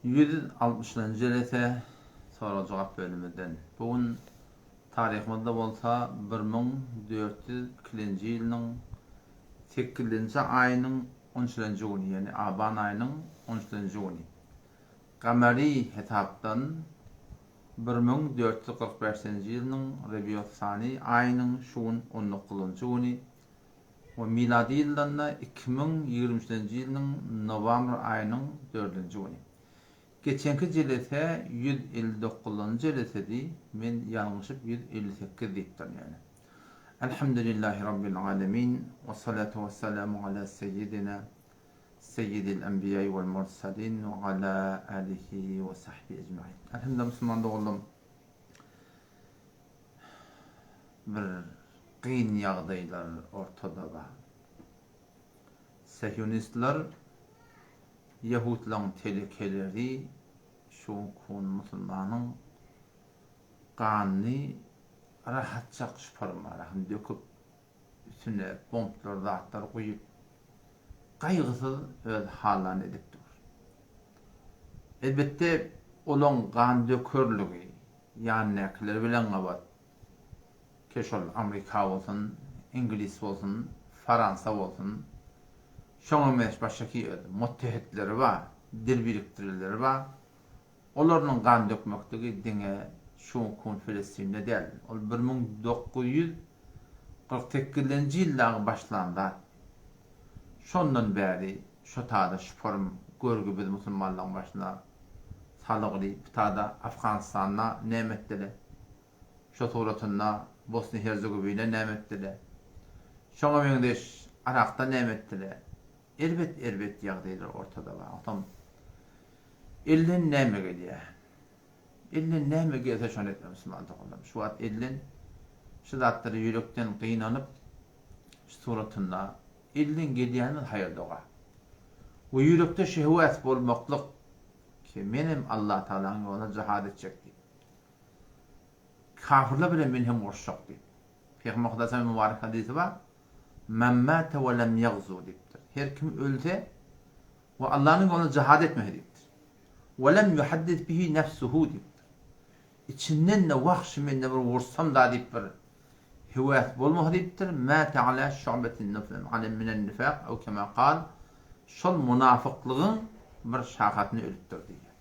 160-njy jelese sorag-jogap bölümimizden. Bu gün taryhymyzda bolsa 1402-nji ýylynyň sekizinji aýynyň on üçünji güni, ýagny aban aýynyň on üçünji güni. Gamary hesapdan 1445-nji ýylynyň Rebius-sani aýynyň şu gün on dokuzynjy güni we milady ýyldan-da 2023-nji ýylynyň nowambr aýynyň dördünji güni. Geçenki jelese 159-njy jelesedi, men ýalňyşyp 158 diýipdirin ýöne. Elhamdülillahi Rabbil alemin, wessalatu wessalamu ala seýýidina Seýýidil enbiýai wel mursalin we ala alihi we sahbihi ejmain. Elhamdülillah musulman doganlarym bir kyn ýagdaýlar ortada bar. Sehionistler ýehudlaryň telekeleri şu gün musulmanyň ganyny rahatjak şuparmarahyny döküp üstüne bomblar zatlar guýup gaýgysyz öz hallaryny edip dur. Elbetde olaň gan dökerligi ýanyndakylar bilen gabat ke şol Amrika bolsun, Iňlis bolsun, Faransa bolsun şoňa meňzeş başgaki öz muttehetleri bar, dil birikdirijileri bar. Olarynyň gan dökmekligi diňe şu gün Filistinde däl. Ol 1948-nji ýyldagy başlan zat. Şondan bäri şo tada şuporm görgi biz musulmanlaryň başyna salygly bu tada Afganystanda näme etdile? Şo suratynda Bosniýa-Herzegowina näme etdile? Şoňa meňzeş Arakda näme etdile? Erbet erbet ýagdaýlar ortada bar. Onsoň elden näme gelýär? Elden näme gelse şony etmeli musulman doganlarym. Şu wagt elden şu zatlara ýürekden gynanyp şu suratynda elden gelýänimiz haýyr doga. We ýürekde şu höwes bolmaklyk ki menem Allah Tagalaň ýolunda jihad etjek diýip. Kafirler bilen men hem uruşjak diýip. Pygamber Hudaýa mübarek hadysy bar. Men mate we lem ýagzu diýipdir. Her kim ölse we Allanyň ýolunda jihad etmese diýipdir. We lem ýuhaddis bihi nefsuhu diýipdir. Içinden-de wah şu mende bir vursam-da diýip bir höwes bolmasa diýipdir. Mate ala şu'betin minen nifak ew kema kal şol munafyklygyň bir şahasyny ölüpdir diýýär.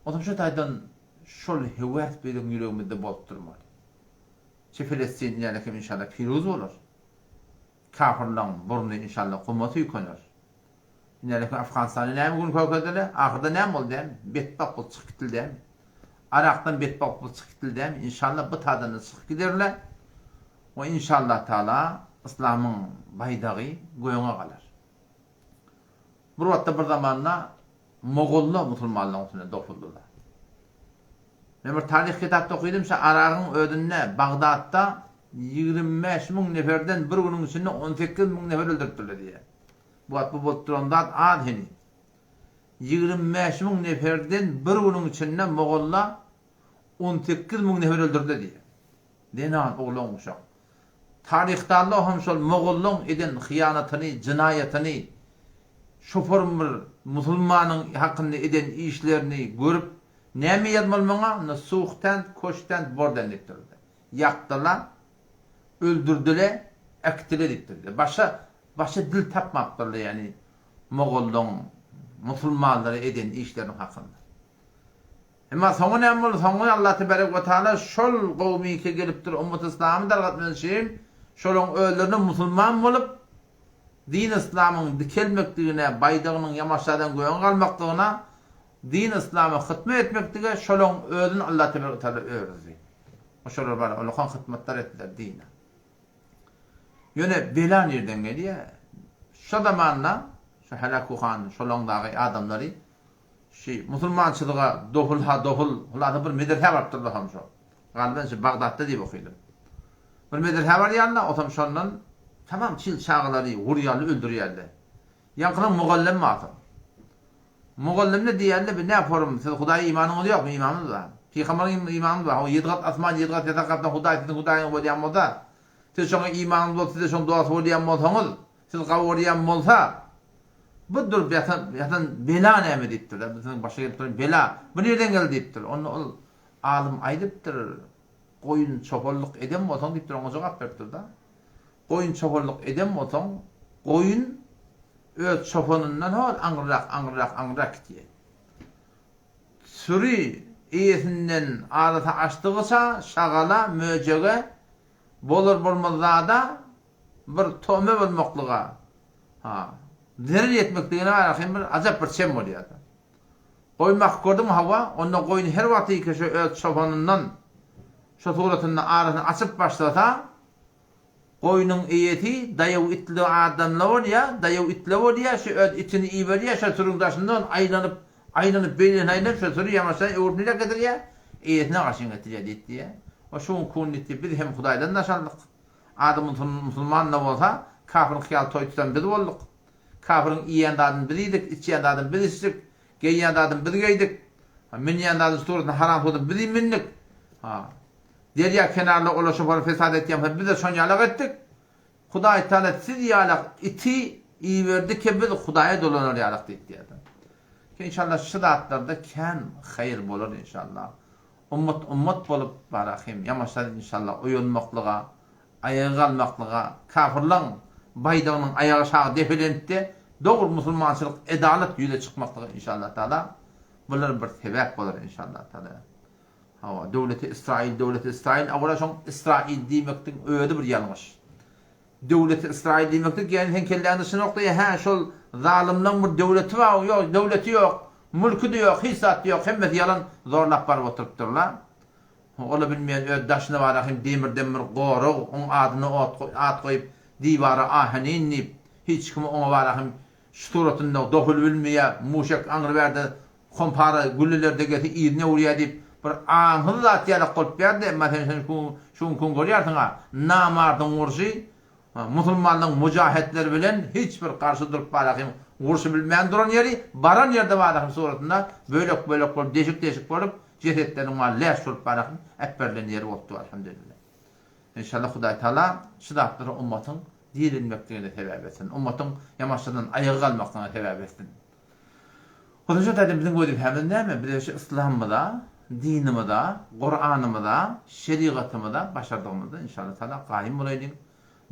Onsoň şu taýdan şol höwes biziň ýüregimizde bolup durmaly. Çi Filestin inälekem inşallah piruz bolar. Kafirlaň burny inşallah guma süýkener. Inälekem Afganistanda näme gün kökezdiler? Ahyrda näme boldy dämi? Betbagt bolup çykyp gitdil dämi? Arakdan betbagt bolup çykyp gitdil dämi? Inşallah bu tadan-da çykyp giderler. We inşallah taala yslamyň baýdagy göňe galar. Bir wagtda bir zamanda Mogollar musulmanlaryň üstüne dopuldylar. Men bir taryh kitapda okydym, şa Aragyň özünde, Bagdatda 25 müň neferden bir günüň içinde 18 müň nefer öldüripdirler diýýär. Bu wagt bu bolup duran zat az heniz. 25 müň neferden bir günüň içinde Mogollar 18 müň nefer öldürdiler diýýär. Zenan, oglan, uşak. Taryhdanlar hem şol mogollaň eden hyýanatyny, jynaýatyny, şoform bir musulmanyň hakynda eden işlerini görüp, näme ýazmaly muňa? Onda suhtänd, koştänd, bordänd diýipdirler. Ýakdylar, öldürdile, äkitdile diýipdirler. Başga, başga dil tapmapdyrlar, ýagny mogollaň musulmanlara eden işleriniň hakynda. Emma soňy näme boldy? Soňy Allah tebarek we taala şol gowmyka gelipdir ummaty yslamy dargatmak üçin, şolaň özlerine musulman bolup, din yslamyň dikelmekligine, baýdagynyň ýamaşadan göge galmaklygyna, din yslama hytmat etmeklige şolaň özüni Allah tebarek we taala öwürdi. We şolar bar ullakan hytmatlar etdiler dine. Ýöne bela nirden gelýär? Şo zamanda şu Halaku han, şolaň dagy adamlary Şi musulmançylyga dohul ha dohul, hulasa bir medresä baryp durlar hem şo. Galyban şi Bagdatda diýip okydym. Bir medresä barýarlar, otam şondan tamam çil çagalary wurýarlar, öldürýärler. Ýaňkynyň mugallym barsyň. Mugallymna diýýärler, bi nä forum, siz Hudaýa imanyňyz ýokmy? Imanymyz bar. Pygamberiň imanyňyz bar. Hawa, ýedi gat asman, ýedi gat ýatak gatdan Hudaý siziň Hudaýyňyz bolýan bolsa, siz şoňa imanyňyz bolup, siz-de şoň dosty bolýan bolsaňyz, siz gawurýan bolsa. Bu durup ýatan, ýatan bela näme diýipdir-de, bu siziň başa gelip duran bela, bu nireden geldi diýipdir. Onda ol alym aýdypdyr, Goýun çopanlyk eden bolsaň diýipdir, oňa jogap beripdir-de. Goýun çopanlyk eden bolsaň, goýun öz çopanyndan hol aňryrak, aňryrak, aňryrak gidýär. Süri eýesinden arasy açdygyça şagala, möjege, bolar-bolmaz zada bir tome bolmaklyga, ha, zerer ýetmekligine hem bir ajap bir çem bolýar-da. Goýun bakyp gördüňmi, hawa, onda goýun her wagtyky şo öz çopanyndan şo suratynda arasyny açyp başlasa, Goýnuň eýesi daýaw itli adamla bolýa, daýaw itle bolýa, şo öz itini iberýä, şo sürüň daşyndan aýlanyp, aýlanyp, beýlesine aýlanyp, şo süri ýamaşdan öwrüp nirä getirýä? Eýesine garşy getirýä diýip diýýä. O şu günki gün diýip, biz hem Hudaýdan daşaldyk. Ady musulman-da bolsa, kafiriň hyýaly toý tutan biz bolduk. Kafiriň iýýän zadyny biz iýdik, içýän zadyny biz içdik, geýýän zadyny biz geýdik. Münýän zadyny suratyny haram suratyny biz mündik. Ha. Derýa kenarynda olar şofary fesat etýän bolsa biz-de şon ýalak etdik. Hudaý Taala siz ýalak iti iberdi ki biz Hudaýa dolanar ýalak diýip diýýärdi. Ki inşallah şu zatlarda kän haýyr bolar inşallah. Ummat ummat bolup barahym ýamaşlar inşallah oýanmaklyga, aýaga galmaklyga, kafyrlaň baýdagynyň aýagy aşagy depelenipde dogry musulmançylyk edalat ýüze çykmaklyga inşallah Taala bular bir sebäp bolar inşallah Taala. Hawa, döwleti Ysraýyl, döwleti Ysraýyl, a wara şoň Ysraýyl diýmekdiň özi bir ýalňyş. Döwleti Ysraýyl diýmeklik, ýagny seň kelläňde şuny okdaýa, hä, şol zalymlaň bir döwleti bar, ýok, döwleti ýok, mülki-de ýok, hiç zat ýok, hemmesi ýalan, zorlap baryp oturypdyrla. Ol-a bilmeýän öz daşyna bara hem demirden bir gorag, oň adyna ot, at goýup, diwara ahenin diýip, hiç kim oňa bara hem şu suratynda dohul bilmeýär, muşek aňry bärde Kompara gülleler degesi yzyna öwürýär diýip, bir aňsyz zat ýalak bolup ýardy, emma sen şony şu günki gün görýärsiň-a, namardyň urşy, musulmanlaryň mujahetleri bilen hiç bir garşy durup barahym urşy bilmän duran ýeri, baran ýerde barahym suratynda bölek-bölek bolup, deşik-deşik bolup, jesetleriniň bary läş bolup barahym äpberilen ýeri bolupdy, alhamdulillah. Enşalla Hudaý Taala şu zatlary ummatyň dirilmekligine sebäp etsin, ummatyň ýamaşjadan aýaga galmaklygyna sebäp etsin. Hususy taýdan biziň wezipämiz näme? Bize şu yslamymyza, dinimize, Kuranymyza, şerigatymyza başardygymyzda inşallah taala gaýym bolaýlyň.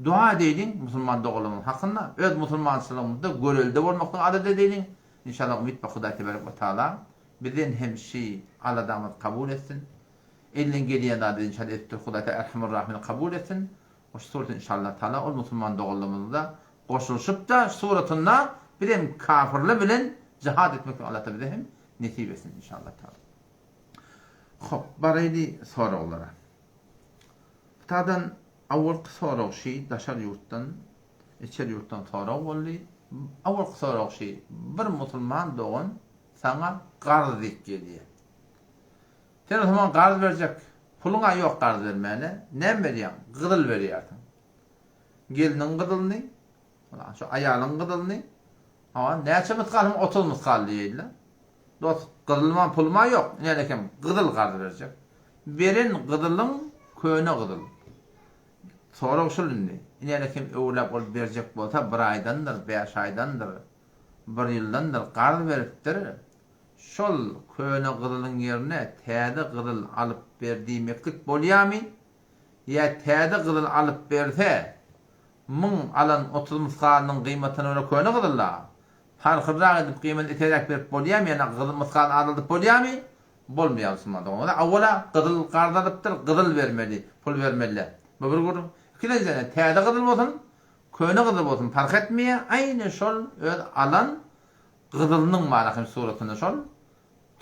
Dua edeýliň musulman doganlarymyzyň hakynda, öz musulmançylygymyzda görelde bolmaklygy alada edeýliň. Inşallah umyt bar Hudaý tebarek we taala bizden hem şi aladamyzy kabul etsin. Elden gelýän zady inşallah edipdir Hudaý taala Erhamur Rahimin kabul etsin. Şu surat inşallah taala ol musulman doganlarymyzda goşulyşypda şu suratynda biz hem kafirler bilen jihad etmeklik Allah taala bize hem nesip etsin inşallah taala. Hop baraýly soraglara. Bu tadan awalky sorag şi daşary ýurtdan içeri ýurtdan sorag boldy. Awalky sorag şi bir musulman dogan saňa garz diýip gelýär. Sen o zaman garz berjek puluň-a ýok garz bermäne, näme berýäň? Gyzyl berýärsiň. Gelniň gyzylyny, şu aýalyň gyzylyny, hawa, näçe mysgal hem 30 mysgal diýeýin-le. Dost, gyzylma pulum-a ýok, ine hem gyzyl garz berjek. Beren gyzylyň köne gyzyl. Sorag şul indi. Ine hem öwrüläp ol berjek bolsa bir aýdandyr, bäş aýdandyr, bir ýyldandyr garz beripdir. Şol köne gyzylyň ýerine täze gyzyl alyp ber diýmeklik bolýamy? Ýa täze gyzyl alyp berse, muň alan 30 mysgalynyň gyýmatyna görä köne gyzyl-a? Parhyrrak edip gyýmatyny eteräk berip bolýamy ýa gyzyl mysgalyny azaldyp bolýamy? Bolmaýar musulman doganlar. Awwala gyzyl karz alypdyr, gyzyl bermeli, pul bermeli. Bu bir gürrüň. Ikilenjiden, täze gyzyl bolsun, köne gyzyl bolsun parh etmeýär, aýny şol öz alan Gyzylynyň bar hem suratynda şol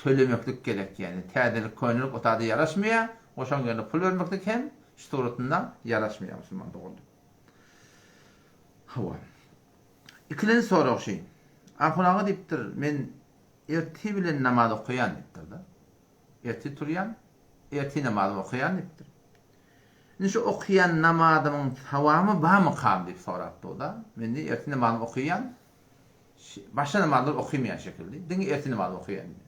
tölemeklik gerek ýagny täzelik könelik o tada ýaraşmaýar we şoň ýerine pul bermeklik hem şu suratynda ýaraşmaýar musulman doganlar. Hawa. Ikilenji sorag şy. Ahun aga diýipdir, men ertir bilen namaz okaýan diýipdir-de. Ertir turýan, ertir namazymy okaýan diýipdir. Indi şu okaýan namazymyň sawamy barmykam diýip sorapdyr-da. Men diýip ertir namazymy okaýan, Başga namazlary okymaýan şekilli, diňe ertir namazyny okaýan indi.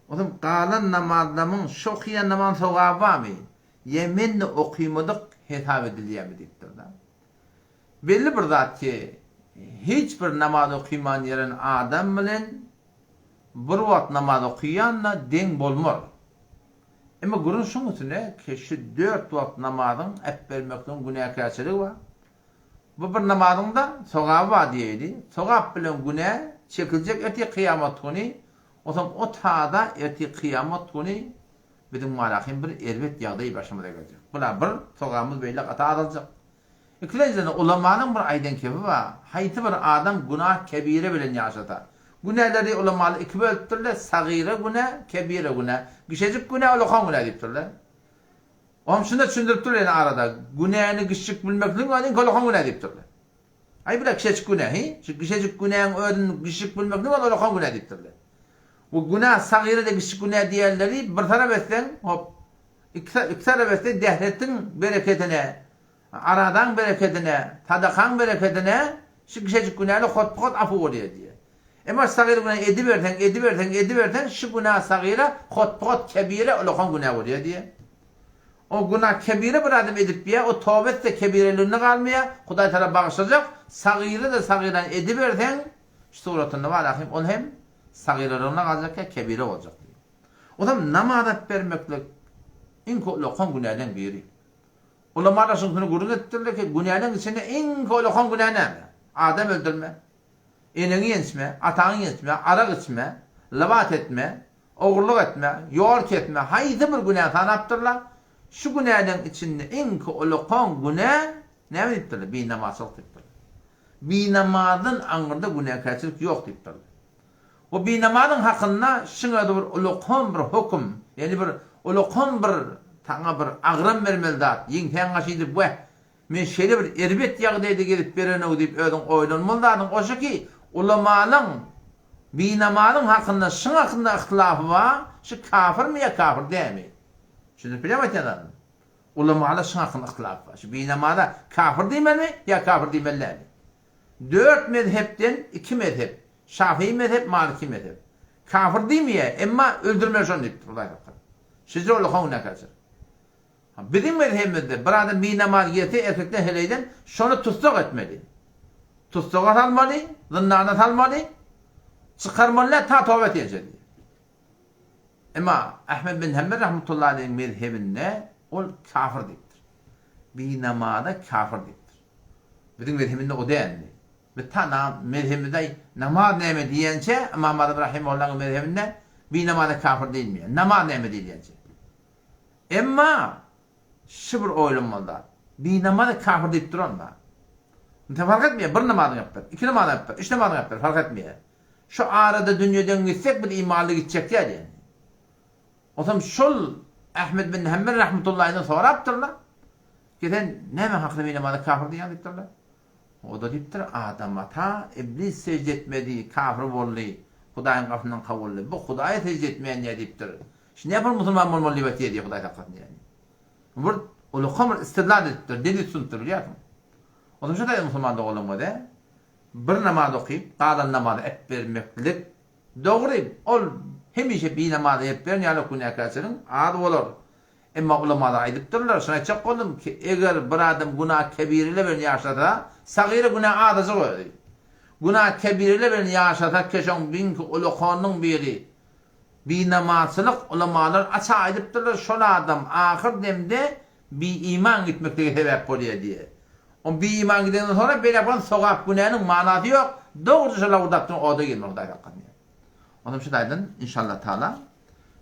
Onsoň galan namazlamyň şu okaýan namazyň sogaby barmy? Ýa men-de okymadyk hesap edilýärmi diýipdir-de. Belli bir zat ki, Hiç bir namaz okyman ýeren adam bilen bir wagt namaz okaýan-da deň bolmar. Emma gürrüň şuň üstüne ki, şu dört wagt namazyň äpbermekligiň günäkärçiligi bar. Bu bir namazyň-da sogaby bar diýeýli. Sogap bilen günä çekiljek ertir kyýamat güni, onsoň o tada ertir kyýamat güni biziň marahym bir erbet ýagdaý başymyza geljek. Bula bir sogabymyz beýle gaty azaljak. Ikilenjiden ulamanyň bir aýdan kebi bar, haýsy bir adam günah kebire bilen ýaşasa. Günäleri ulamalar iki bölüpdirler, sagyra günä, kebire günä. Gişejik günä, ulakan günä diýipdirler. Oňam şunda düşündiripdir ýene arada, günäni gişjik bilmekligiň özi iň ulakan günä diýipdirler. Aý bile kişejik günä, hi? Şu gişejik günäň özüni gişjik bilmekligiň özi ulakan günä diýipdirler. Bu günä sagyra-da gişjik günä diýenleri bir tarap etseň, hop, iki tarap etseň dähretiň bereketine, Aradaň berekedine, sadakaň berekedine şu kişejik günäli hotpahot afu bolýar diýýär. Emma sagyr günä ediberseň, ediberseň, ediberseň şu günä sagyra hotpahot kebire ulakan günä bolýar diýýär. O günä kebire bir adam edip biýär, o toba etse kebireliginde galmaýar, Hudaý Tagala bagyşlajak, sagyra-da sagyrany ediberseň, şu suratynda bar ahym, ol hem sagyralygyna galjak ýa kebire boljak diýýär. Onsoň namaz alyp bermeklik iň ulakan günäleň biri. Ulamalar şunusyny gürrüň edipdirler ki, günäleň içinde iň ulakan günä näme? Adam öldürme, eneňi ýençme, ataňy ýençme, arak içme, lybat etme, ogurlyk etme, ýol kesme, haýsy bir günäni sanapdyrlar, şu günäleň içinde iň ulakan günä näme diýipdirler? Binamazçylyk diýipdirler. Binamazdan aňyrda günäkärçilik ýok diýipdirler. Bu binamazyň hakynda şuň özi bir ulakan bir höküm, ýagny bir ulakan bir saňa bir agram bermeli zat, ýeňsäň gaşydyp weh, men şeýle bir erbet ýagdaýda gezip berenow diýip özüň oýlanmaly zadyň oşa ki, ulamalaň binamazyň hakynda şuň hakynda yhtylafy bar, şu kafyrmy ýa kafyr dälmi? Düşündirip bilýärmi aýtýan zadymy? Ulamalar şuň hakynda yhtylafy bar. Şu binamaza kafyr diýmelimi ýa kafyr diýmeli dälmi? Dört mezhepden iki mezhep, Şafii mezhep, Maliki mezhep. Kafir diýmeýär, emma öldürmeli şony diýipdir, Hudaý saklasyn. Şeýle ulakan günäkärçilik. Biziň mezhebimizde bir adam binamaz gelse erkekden heleýden şony tussag etmeli. Tussaga salmaly, zyndana salmaly, çykarmaly däl ta toba etýänçä diýýär. Emma Ahmed bin Hanbel rahmetullahi aleýhiň mezhebinde ol kafir diýipdir. Binamaza kafir diýipdir. Biziň mezhebinde o däldi. Biz ta mezhebimizde namaz näme diýençe, Ymam Azam rahimehullahyň mezhebinde binamaza kafir diýilmeýär. Namaz näme diýilýänçe. Emma şu bir oýlanmaly zat. Binamaza kafir diýip duran bar. Indi fark etmeýär, bir namazyňy ep ber, iki namazyňy ep ber, üç namazyňy ep ber, fark etmeýär. Şu arada dünýeden gitsek biz imanly gitjek däl ýani. Onsoň şol Ahmed bin Hanbel rahmetullahi sorapdyrlar. Ki sen näme hakda binamaza kafir diýýäň diýipdirler. O-da diýipdir, Adam ata Iblis sežde etmedi, kafir boldy, Hudaýyň gapysyndan kowuldy. Bu Hudaýa sežde etmeýän diýýär diýipdir. Şu näme bir musulman bolmaly diýip aýtýar diýýär, Hudaý saklasyn diýýär. Bir ulakan bir istidlal edipdir, delil sunypdyr bilýärsiň. Onsoň şu taýda musulman doganlarymyz-a bir namaz okyp, galan namazy äpbermeklik dogry, ol hemişe binamaz äpberen ýaly günäkärçiligiň az bolar. Emma ulamalar aýdypdyrlar, şuny aýtjak boldum ki, eger bir adam günah kebirile bilen ýaşasa, sagyra günä azajyk özi. Günah kebirile bilen ýaşasa keşoň biňki ulakanyň biri binamazçylyk ulamalar aça aýdypdyrlar, şol adam ahyr demde bi-iman gitmeklige sebäp bolýar diýe. O bi-iman gidenden soňra beýläk bolan sogap günäniň manasy ýok, dogruja şol lawurdapdyň oda girmeli Hudaý saklasyn diýe. Onam şu taýdan inşallah taala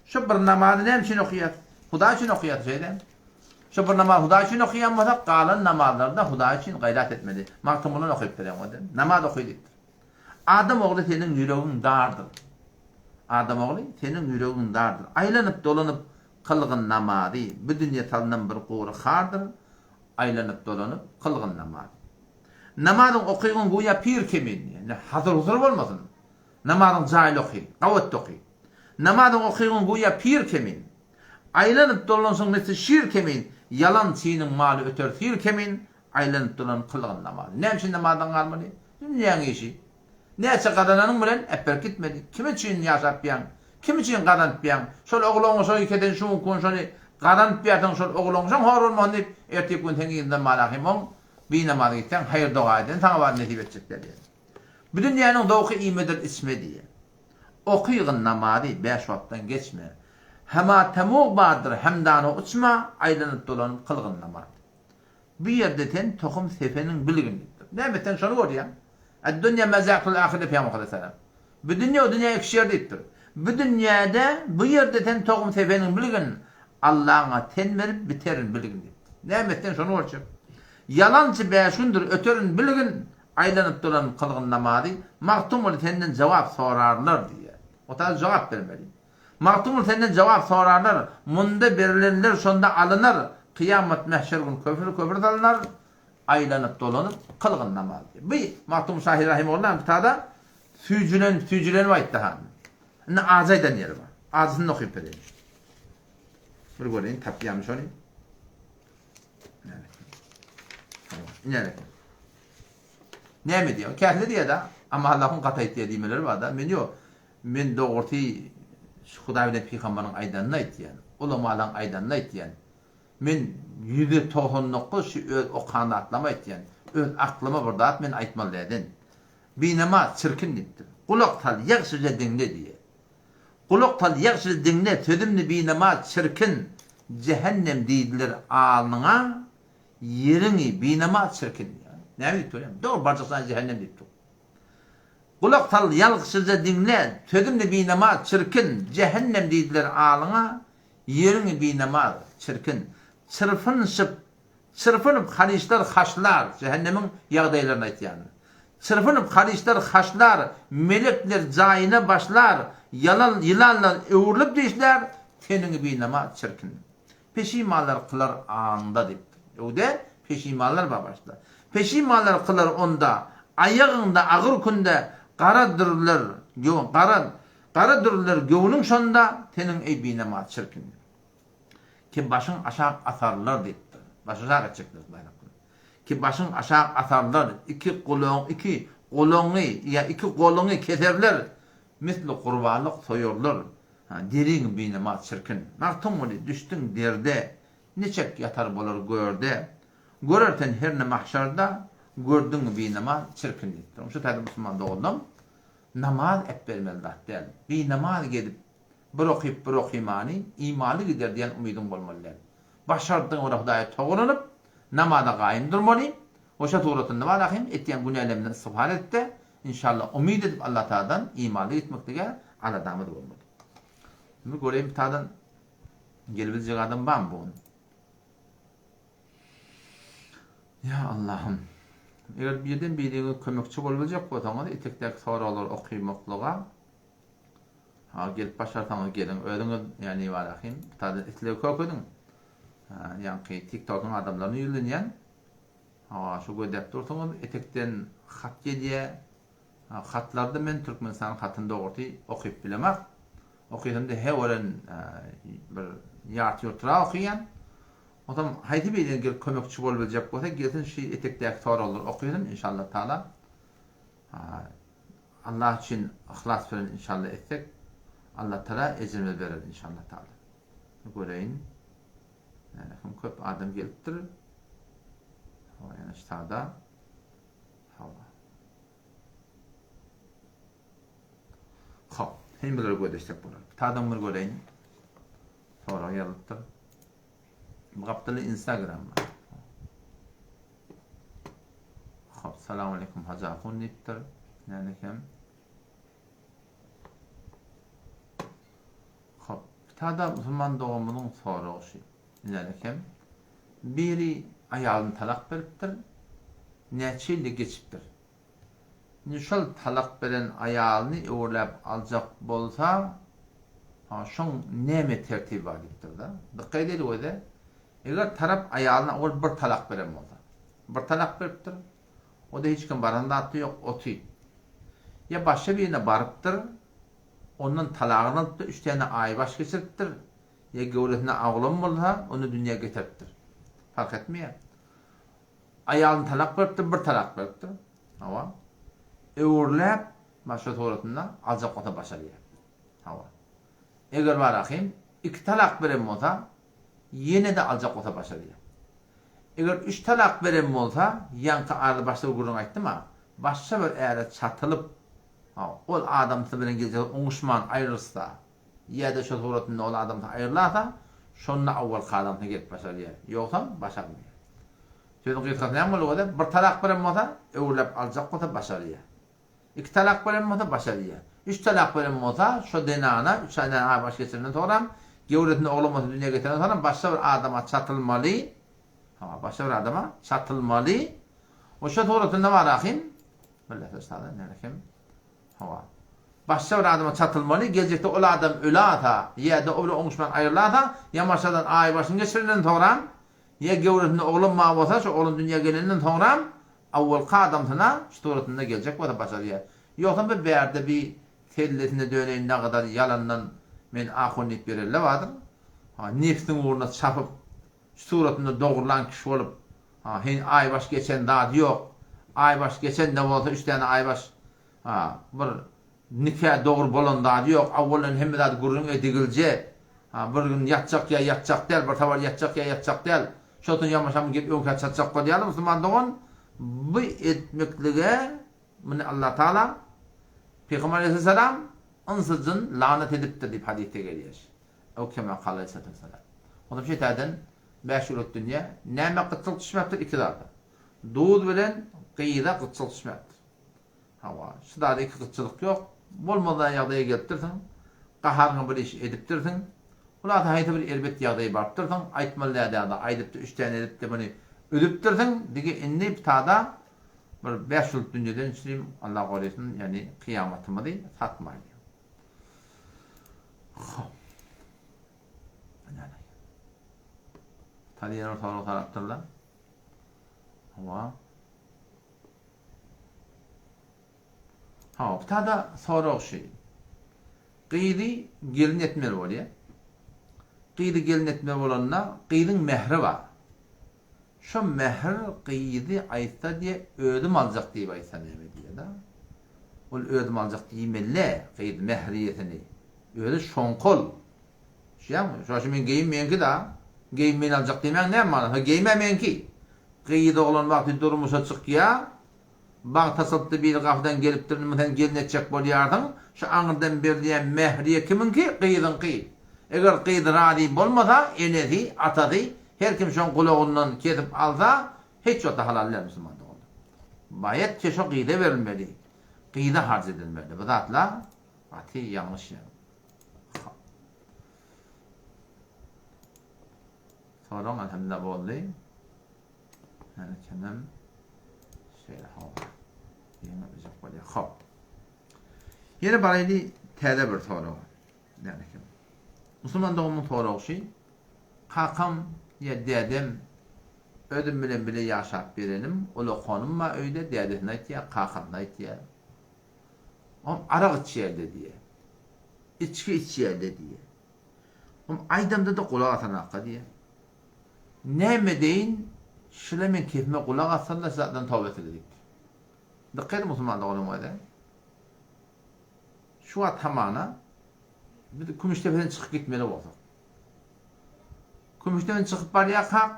Şu bir namazy näme üçin okaýas? Hudaý üçin okaýas şeýle. Şu bir namazy Hudaý üçin okaýan bolsak, galan namazlarda Hudaý üçin gaýrat etmeli. Magtymgulyny okyp bereň o dem. Namaz oky diýipdir. Adam ogly seniň ýüregiň dardyr. Adam ogly seniň ýüregiň dardyr. Aýlanyp dolanyp kylgyn namazy, bu dünýe salnan bir gury hardyr. Aýlanyp dolanyp kylgyn namazy. Namazyň okygyn güýä pir kemin. Ýa hasyr-husur bolmasyn. Namazyň jaýly oky, gabatda oky. Namazyň okygyn güýä pir kemin. Aýlanyp dolansaň misli şir kemin, Ýalan çynyň maly öter sil kemin, Aýlanyp dolanyp kylgyn namazy. Näme üçin namazdan galmaly? Dünýäň işi. Näçe gazananyň bilen äpberip gitmeli. Kim üçin ýaşapýaň? Kim üçin gazanypýaň? Şol oglaňa şo keden şu gün şony gazanypýarsyň şol oglaň şoň hor bolmasyn diýip, ertir gün seň yzyndan malahym oň. Binamaz gitseň, haýyr-doga eden saňa bar nesip etjek däl diýýär. Bu dünýäniň zowky iýmedir içme diýýär. Okygyn namazy bäş wagtdan geçme. Hema temug bardyr hemdana uçma, aýlanyp-dolanyp kylgyn namaz. Bu ýerde sen tohum sepeniň bilgin diýipdir. Näme sen şony görýäň? Ed-dünýä mezätul ahire Pygamber aleyhisselam. Bu dünýe o dünýä ekişer diýipdir. Bu dünýäde bu ýerde sen tohum sepeniň bilgin, Allaňa ten berip biterin bilgin diýipdir. Näme sen şony görjek? Ýalançy bäş gündür öterin bilgin, aýlanyp dolanyp kylgyn namazy, Magtymguly senden jogap sorarlar diýýär. O taýda jogap bermeli. Magtymguly senden jogap sorarlar, munda berilenler şonda alynar, kyýamat mähşer gün köfür köfür salynar, aýlanyp dolanyp kylgyn namaz diýýär. Bu Magtymguly şahyr rahimehullah bu taýda süýjülenip süýjülenip aýtdy han. Indi ajy aýdan ýeri bar. Ajysyny okyp bereýin. Bir göreýin tapýarmy şony. Ine. Näme diýýär? Käsli diýýär-de, amma Allahyň gaty aýtýar diýmeleri bar-da. Men ýok. Men dogrusy şu Hudaý bilen pygamberiň aýdanyny aýtýan. Ulamalaryň aýdanyny aýtýan. Men 199 şu öz okan zatlarymy aýtýan. Öz aklyma bir zat men aýtmaly dälden. Binamaz çirkin diýipdir. Gulak sal, ýagşyja diňle diýýär. Gulak sal, ýagşyja diňle, sözümni binamaz çirkin, jähennem diýdiler alnyňa, ýeriňi binamaz çirkin diýýär. Näme diýip dur? Dogry barjak jaýyň jähennem diýip dur. Gulak sal, ýalgyşyja diňle, sözümni binamaz çirkin, jähennem diýdiler alyňa, ýeriňi binamaz çirkin. Çyrpynşyp Çyrpynyp halyçlar haşlar, jähennemiň ýagdaýlaryny aýtýan. Çyrpynyp halyçlar haşlar, melekler jaýyna başlar, ýalan ýylanlar öwrülip dişlär, teniňi binamaz çirkin. Peşimanlar kylar anda diýipdir. Öwde peşimanlar bar başda. Peşimanlar kylar onda, aýagyňda agyr künde gara dürler, gara gara dürler göwnüň şonda, teniň eý binamaz çirkin. Ki başyň aşak asarlar diýipdir. Baş aşak etjekler baýrak bilen. Ki başyň aşak asarlar, iki gulagyň, iki golaňy ýa iki goluňy keserler, misli gurbanlyk soýarlar. Ha, deriň binamaz çirkin. Magtymguly, düşdüň derde, niçek ýatar bolar görde. Görer sen herne mahşarda, gördüňmi binamaz çirkin diýipdir. Şu taýda musulman doganlarym, namaz äpbermeli zat däl. Binamaz gezip Bir okyp bir okymany imanly gider diýen umydyň bolmaly däl. Başardygyň görä Hudaýa togalanyp, namaza gaýym durmaly we şo suratynda bar ahym etýän günälerimizden istigfar edipde, inşallah umyt edip Allatagaladan imanly gitmeklige aladamyz bolmaly. Indi göreýin bir tadan gelibiljek adam barmy bu gün? Ýa Allahym. Eger birden biriňiz kömekçi bolubiljek bolsaňyz etekdäki soraglary okymaklyga Ha gelip başarsaňyz geliň özüňiz ýani barahym taýdan isleg kökediň. Ýaňky TikTokyň adamlaryna ýüzlenýän. Hawa şu gözläp dursuňyz etekden hat gelýä. Hatlarda men Türkmenistanyň hatyny dogrusy okyp bilemok. Okysam-da he gören bir ýarty-ýurtyrak okaýan. Onsoň haýsy biriniň gelip kömekçi bolubiljek bolsa gelsin şu etekdäki soraglary okysyn inşallah taala. Allah üçin yhlas bilen inşallah etsek Allah Taala ejrimizi berer inşallah Taala. Göreýin. Näme köp adam gelipdir. Hawa ýene ştada. Hawa. Hop, hem bulara gözleşsek bolar. Tadan bir göreýin. Sorag ýazylypdyr. Bu gapdaly Instagram bar. Hop, salam aleyküm Hajy Ahun diýipdir. Näme hem? Hop, tada musulman doganymyzyň soragy şu. Näme hem? Biri aýalyny talak beripdir. Näçe ýyl geçipdir. Indi şol talak beren aýalyny öwürläp aljak bolsa, ha, şoň näme tertibi bar diýipdir-de. Dykgat edeli göze. Eger tarap aýalyna ol bir talak beren bolsa. Bir talak beripdir. O-da hiç kim baran zatda ýok, oty. Ýa başga birine barypdyr, ondan talagyny alypdyr, üç däne aýbaş geçiripdir, ýa göwresinde oglan bolsa, ony dünýä getiripdir. Fark etmeýär. Aýalyny talak beripdir, bir talak beripdir. Hawa. Öwürläp, başga suratynda aljak bolsa başarýar. Hawa. Eger bar ahym, iki talak beren bolsa, ýene-de aljak bolsa başarýar. Eger üç talak beren bolsa, ýaňky arada başda bir gürrüň aýtdym-a, başga bir äre çatylyp, ol adamsy bilen geljekde oňuşman aýrylsa, ýa-da şo suratynda ol adamsy aýrylasa, şonda awwalky adamsyna gelip başarýar. Ýogsam, başarmaýar. Sözüň gysgasy näme boldy gözel? Bir talak beren bolsa, öwrüläp aljak bolsa başarýar. Iki talak beren bolsa başarýar. Üç talak beren bolsa, şo zenana üç aýdan aý baş geçirenden soňram, gewresinde oglan bolsa dünýä getirenden soňram başga bir adama çatylmaly. Hawa, başga bir adama çatylmaly. O şo suratynda bar ahym. Birleşe sada näme hem. Hawa. Başga bir adama çatylmaly, geljekde ol adam ölasa, ýa-da o bilen oňuşman aýrylasa, ýamaşadan aý başyny geçirenden soňram, ýa gewresinde oglan bar bolsa, şo oglan dünýä gelenden soňram, Awwalky adamsyna şu suratynda geljek bolsa başarýar. Ýogsam bir bärde bi sellesine döneýin nagadar ýalandan men ahun diýip ýörenler bardyr. Ha, nebsiň ugruna çapyp, şu suratynda dogrulan kişi bolup, ha, heniz aýbaş geçen zady ýok. Aýbaş geçen-de bolsa üç däne aýbaş, ha, bir Nika dogry bolan zady ýok awwaldan hemme zady gürrüň edigilje ha bir gün ýatjak ýa ýatjak däl bir sawal ýatjak ýa ýatjak däl şosun ýamaşam gelip öňkä çatjak bolýarlar musulman dogan bu etmeklige muny Allah taala Pygamber aleyhisselam ynsy jyn lanat edipdir diýip hadysda gelýär ew kema kal aleyhissalatu wesselam onsoň şeýtäden bäş ýyllyk dünýä nämä gytçylyk düşmepdir iki zada duz bilen gyza gytçylyk düşmepdir. Hawa, şu zada iki gytçylyk ýok. Bolmadylan ýagdaýa gelipdirsiň. Gaharyňa bir iş edipdirsiň. Hulasa haýsy bir erbet ýagdaýa barypdyrsyň. Aýtmaly däl zady aýdypdy, üç däne edipdi, muny üzüpdirsiň. Dige indi bitada bir bäş ýyllyk dünýeden çürim, Allah gorasyn, ýagny kyýamatymyzy satmaýly. Hop. Taly ýene bir sorag sorapdyrlar. Hawa. Hawa, bu tada sorag şu. Gyzy gelin etmeli bolýar. Gyzy gelin etmeli bolanda gyzyň mähri bar. Şo mähir gyzy aýtsa diýe özüm aljak diýip aýtsa näme diýe-da. Ol özüm aljak diýmeli gyz mähriýesini. Özi şoňkol. Düşýäňmi? Şo şu men geýim meňki-da. Geýim men aljak diýmäň näme manysy? Geýim-ä meňki. Gyz oglan wagty durmuşa çykýa, bagt açylypdy biri gapydan gelipdir indi sen gelin etjek bolýarsyň, şu aňyrdan berilýän mähriýe kimiňki, gyzyňky. Eger gyz razy bolmasa, enesi, atasy, her kim şoň gulagyndan kesip alsa, hiç wagtda halal däl musulman doganlar. Baýat ki şo gyza berilmeli, gyza harç edilmeli. Bu zatlar gaty ýalňyş ýa. Soraň alhamdulillah boldy. Ýani kimem şeýle hawa. Ýene bijek bolýar. Hop. Ýene baraýly täze bir sorag. Ýani kim? Musulman doganymyň soragy şu. Kakam ýa dädem özüm bilen bile ýaşap berenim, ulakonym bar öýde, dädesini aýtýar, kakamyny aýtýar. Oňam arak içýär-de diýýär. Içgi içýär-de diýýär. Oňam aýdamda-da gulak asanakka diýýär. Näme edeýin, şular meň kepime gulak assalar, şu zatdan toba etseler diýipdir. Dykgat ediň musulman doganym özi. Şu wagt hamana biz Kümüşdepeden çykyp gitmeli bolsak. Kümüşdepeden çykyp barýarkak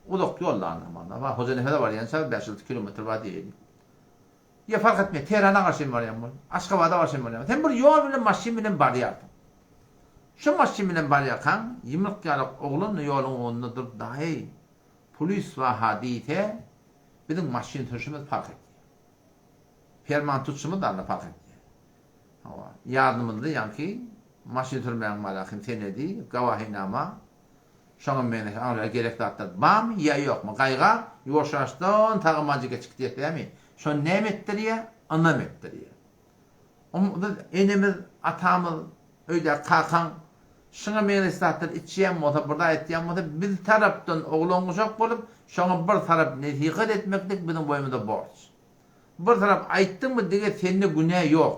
uzak ýoldan hamana. Bar Hojanepese barýança 5-6 kilometr bar diýeýin. Ýa fark etmeýär, Tehrana garşy hem barýan bol, Aşgabada garşy hem barýan bol. Sen bir ýol bilen maşyn bilen barýarsyň. Şo maşyn bilen barýarkaň, ýumruk ýalak oglan ýoluň ugrunda durup daýy, pulis bar-ha diýse, biziň maşyn sürşümiz parh etýär. Perman tutşumyz alla parh etýär. Hawa, ýadymyzda ýaňky maşyn sürmäň bar-a kim senedi, gawahinama, Şoňa meňzeş aňrylara gerek zatlar barmy ýa ýokmy? Gaýga, ýuwaş-ýuwaşdan tagamanjyk geçip gidýär dämi? Şony näme etdirýär? Ynam etdirýär. Biz enemiz, atamyz, öýdäki kakaň şuňa meňzeş zatlar içýän bolsa, bir zat etýän bolsa, biz tarapdan oglan-uşak bolup, şoňa bir tarap nesihat etmeklik biziň boýnumyza borç. Bir tarap aýtdyňmy, dige sende günä ýok.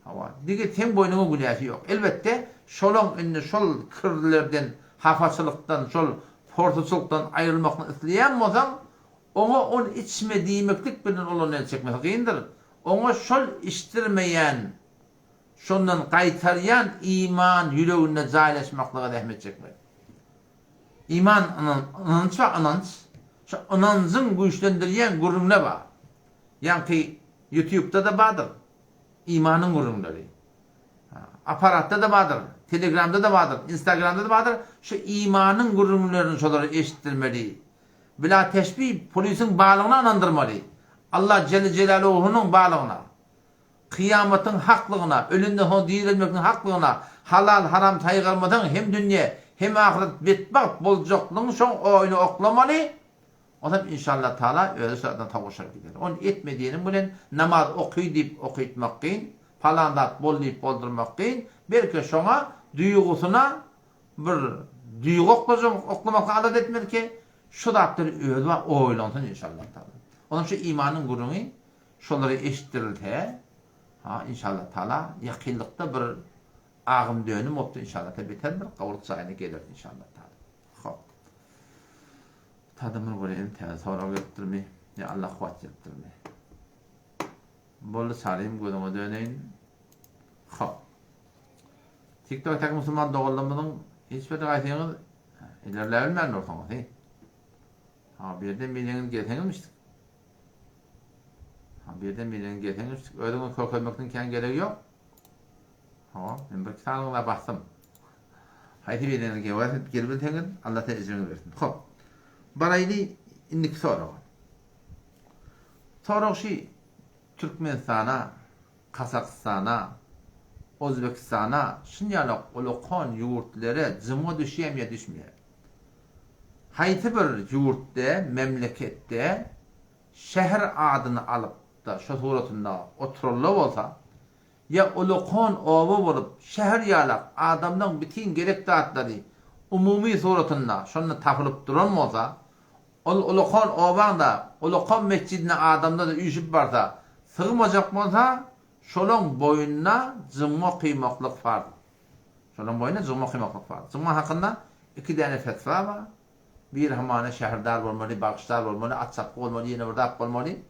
Hawa, dige seň boýnuňa günäsi ýok. Elbetde, şolaň indi şol kirlerden, hapaçylykdan, şol porsuçylykdan aýrylmakyny isleýän bolsaň, oňa ony içme diýmeklik bilen olardan el çekmesi kyndyr. Oňa şol içdirmeýän, şondan gaýtarýan iman ýüreginde jaýlaşmaklyga zähmet çekmeli. Iman, ynanç bar, ynanç. Şu ynanjyň güýçlendirýän gürrüňler bar. Ýaňky ýutubda-da bardyr imanyň gürrüňleri. Aparatda-da bardyr, telegramda-da bardyr, instagramda-da bardyr. Şu imanyň gürrüňlerini şolara eşitdirmeli. Bila teşbih polisiň barlygyna ynandyrmaly. Allah Jelle Jelaluhunyň barlygyna. Kyýamatyň haklygyna, ölenden soň direlmekligiň haklygyna, halal haram saýgarmasaň hem dünýe, hem ahyret betbagt boljaklygyň şoň oýuna oklamaly, onam inşallah taala özi şo zatdan sowuşar gider. Ony etme diýeniň bilen namaz oky diýip okytmak kyn, palan zat bol diýip boldurmak kyn, belki şoňa duýgusyna bir duýgy oklajak oklamaklyk alada etmeli ki, şu zatlary özi bar oýlansyn inşallah taala. Onam şu imanyň gürrüňi Şolary eşitdirilse, ha, inşallah taala, ýakynlykda bir agym dönüm bolupdy, inşallah taala, beter bir gowulyk jaýyna geler, inşallah taala. Hop. Tadymyr göreýin, täze sorag gelipdirmi, ýa Allah kuwwat beripdirmi? Boldy, çaryým, gözüňe döneýin. Hop. TikTokdaky musulman doganlarymyzyň hiç bir gaýsyňyz ilerläbilmän dursuňyz, he? Ha, birden biriňiz gelseňizmişdik. Ha, birden biriňiz gelseňizmişdik. Özüňiz kökelmekden kän geregi ýok. Hawa, men bir sanyňyza basdym. Haýsy biriňiz gewäs edip gelibilseňiz, Allah size ejriňizi bersin. Hop. Baraýly indiki soraga. Sorag şi, Türkmenistana, Kazakystana, Ozbekistana şunýalak ulakan ýurtlere jyňa düşýämi ýa düşmeýär? Haýsy bir ýurtda, memleketde şäher adyny alyp-da şo suratynda oturanlar bolsa, ýa ulakan oba bolup şäher ýalak adamlaň bitin gerek zatlary umumy suratynda şonda tapylyp duran bolsa, ol ulakan obaň-da ulakan metjidine adamlar-da üýşüp barsa, sygmajak bolsa, şolaň boýnuna jyňma kymaklyk farz. Şolaň boýnuna jygma kymaklyk bar. Jygma hakynda iki däne fetwa bar. Biri hamana şäherdar bolmaly, bagşdar bolmaly, at çapgy bolmaly, ýene bir zat bolmaly.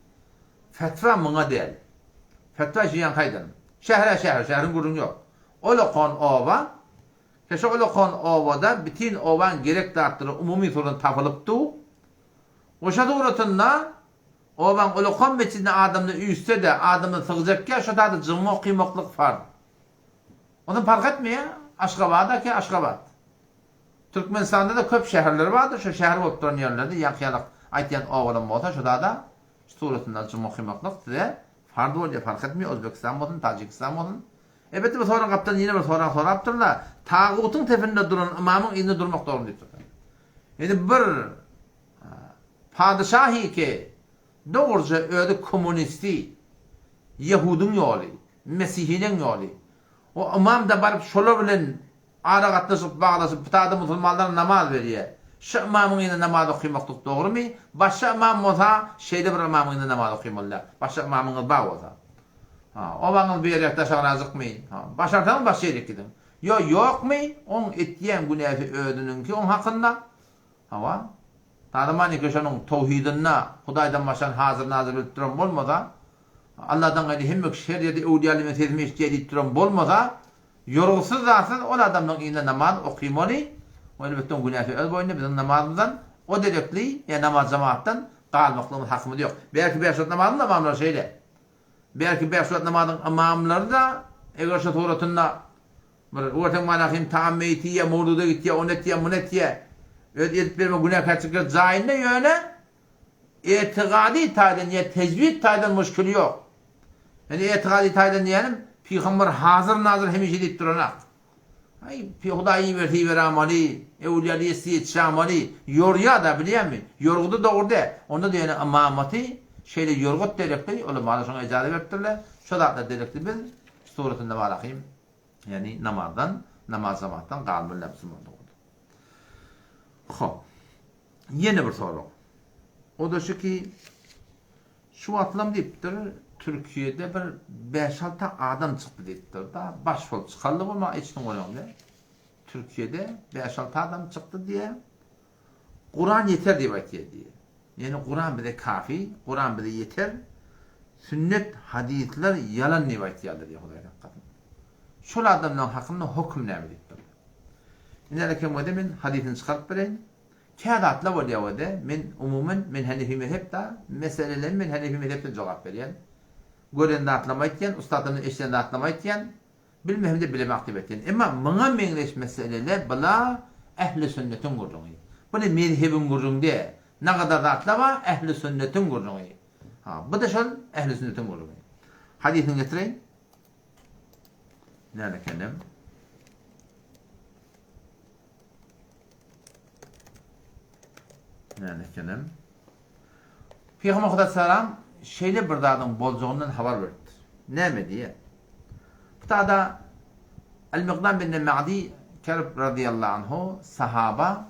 Fetwa muňa däl. Fetwa şu ýaňky aýdanym. Şäher-ä şäher, şäheriň gürrüňi ýok. Olakan oba, şo olakan obada bütin obaň gerek zatlary umumy suratynda tapylyp dur. We şo suratynda obaň olakan metjidine adamlar üýşse-de, adamlar sygjakýa, şo zada jygma okymaklyk farz. Onsoň parh etmeýär, Aşgabat-a ki Aşgabat. Türkmenistanda-da köp şäherler bardyr, şo şäher bolup duran ýerlerde ýaňky ýalak aýtýan obalam bolsa şo-da-da şu suratynda juma okymaklyk size farz bolýar, parh etmeýär, Özbegistan bolsun, Täjigistan bolsun. Elbetde bu soragyň gapdalynda ýene bir sorag sorapdyrlar, Tagutyň tepinde duran ymamyň yzynda durmak dogrumy diýipdirler. Indi bir padyşahy ki dogruja özi kommunisti, ýehudyň ýoly, Mesihiniň ýoly. O ymam-da baryp şolar bilen ara gatnaşyk baglaşyp pytada musulmanlara namaz berýär. Şu ymamyň ýerine namaz okymaklyk dogrumy? Başga ymam bolsa şeýle bir ymamyň ýerine namaz okymaly däl. Başga ymamyňyz bar bolsa. Ha, obaňyz bu ýerek daşagyrajykmy? Ha, başarsaňyz başga ýerik gidiň. Ýo, ýokmy? Oň etýän günäsi özüniňki oň hakynda. Hawa. Tazymaniki şonuň towhidinde Hudaýdan başgany hazyr-nazyr bilip duran bolmasa, Alladan gaýry hemme kişi her ýerde öwlüýaly men sesimi eşitýär diýip duran bolmasa, ýorgusyz zatsyz ol adamlaryň yzynda namaz okymaly, o elbetde oň günäsi öz boýnunda biziň namazymyzdan o derekli ýa namaz jemagatdan galmaklygymyz hakymyz ýok. Belki bäş wagt namazyň da ymamlary şeýle. Belki bäş wagt namazyň ymamlary-da eger şo suratynda Bir görseň malahym tagam meýiti iýýär, mowluda gitýär, ony etýär, muny etýär. Öz edip berme günäkärçilikleri jaýynda ýöne etigady taýdan ýa tejwid taýdan muşkili ýok. Ýöne etigady taýdan diýýänim pygamber hazyr nazyr hemişe diýip duranak. Aý Hudaý iberse iberamaly, öwlüýaly ýetse ýetişamaly, ýorýa-da bilýäňmi? Ýorgudy dogry däl. Onda-da ýöne ymamaty şeýle ýorgut derekli, ulamalar şoňa ejaza beripdirler. Şo zatlar derekli biz suratynda malahym Ýagny namazdan, namaz jemaatdan galmaly däl musulman dogan. Hop. Ýene bir sorag. O da şu ki, şu wagtlam diýipdir, Türkiýede bir 5-6 adam çykdy diýipdir da, baş bolup çykarly bolma eşitdiň oýaňda. Türkiýede 5-6 adam çykdy diýä. Kuran ýeter diýip aýtýar diýýär. Ýagny Kuran bize kafi, Kuran bize ýeter, sünnet, hadyslar ýalan diýip aýtýarlar diýýär Hudaý saklasyn. Şol adamlaryň hakynda höküm näme diýipdirler. Indi älekemgede men hadysyny çykaryp bereýin. Kä zatlar bolýar wede, men umuman men Hanefi mezhep-da, meselelerimi men Hanefi mezhepden jogap berýän. Gören zatlarymy aýtýan, ussatlarymdan eşiden zatlarymy aýtýan, bilmesem-de bilemak diýip aýtýan. Emma muňa meňzeş meseleler bula ähli sünnetiň gürrüňi. Bu-da mezhebiň gürrüňi däl. Nagadar zatlar bar, ähli sünnetiň gürrüňi. Ha, bu-da şol ähli sünnetiň gürrüňi. Hadysyny getireýin. Näme ekenem? Näme ekenem? Pygamber Huda salam şeýle bir zadyň boljagyndan habar beripdir. Näme diýýär? Bu tada Al-Miqdam bin Ma'di Kerb radiyallahu anhu sahaba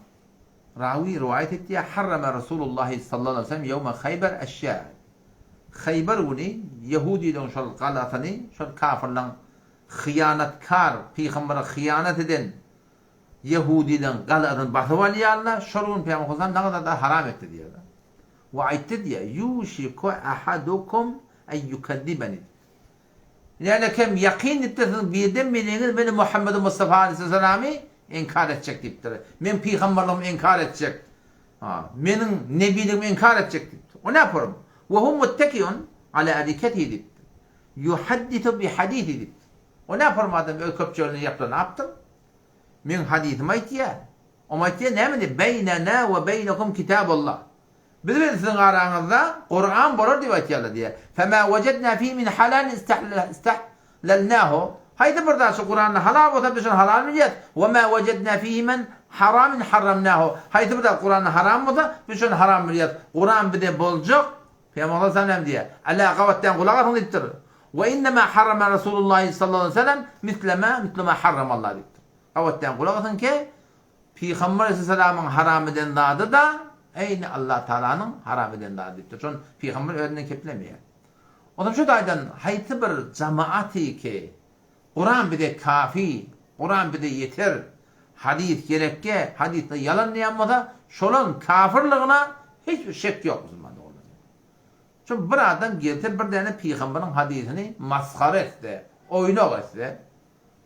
rawi riwayat etýär, Harrama Rasulullah sallallahu aleyhi ve sellem ýewme Haýber eşýa. Haýber güni ýehudileriň şol galasyny, şol kafirleň hyýanatkar, pygambere hyýanat eden Ýehudileriň galasyny basyp alýarlar, şol gün Pygamber Hudan nagada haram etdi diýýärler. We aýtdy diýýär, Ýuşiku ahadukum en ýukezzibeni diýdi. Nälekem ýakyn diýipdir, siziň birden biriňiz meni Muhammedi Mustafa aleýhissalamy inkar etjek diýipdir. Meň pygamberligimi inkar etjek. Ha, meniň nebiligimi inkar etjek diýipdir. O näporum? We hu muttekiun ala ariketihi diýipdir. Ýuhaddisu bi hadisi diýipdir. O näporum adam öz köpçegine ýaplanapdyr. Meň hadysymy aýtýar. Oňa aýtýar näme diýip? Beýnena we beýnekum kitabullah. Biz bilen siziň araňyzda Kuran bolar diýip aýtýarlar diýýär. Fema wejedna fihi min halalin istahlalnahu. Haýsy bir zat şu Kuranda halal bolsa biz şony halal bilýäris. We ma wejedna fihi min haramin harramnahu. Haýsy bir zat Kuranda haram bolsa biz şony haram bilýäris. Kuran bize boljak. Pygamber sallallahu aleyhi ve sellem diýýär. Ala gabat diýen gulak asyň diýipdir. We innema harrama Rasulullah sallallahu aleyhi ve sellem mislema mislema harramallah diýipdir. Gabat diýen gulak asyň ki Pygamber aleyhisselamyň haram eden zady-da eýni Allah Tagalanyň haram eden zady diýipdir. Şony pygamber özünden keplemeýär. Onsoň şu taýdan haýsy bir jamaat ki Kuran bize kafi, Kuran bize ýeter, hadys gerekge, hadysda ýalan diýen bolsa, şolaň kafirligine hiç bir şek ýok musulman doganlar. Şu bir adam gelse bir däne pygamberiň hadysyny masgara etse, oýnak etse,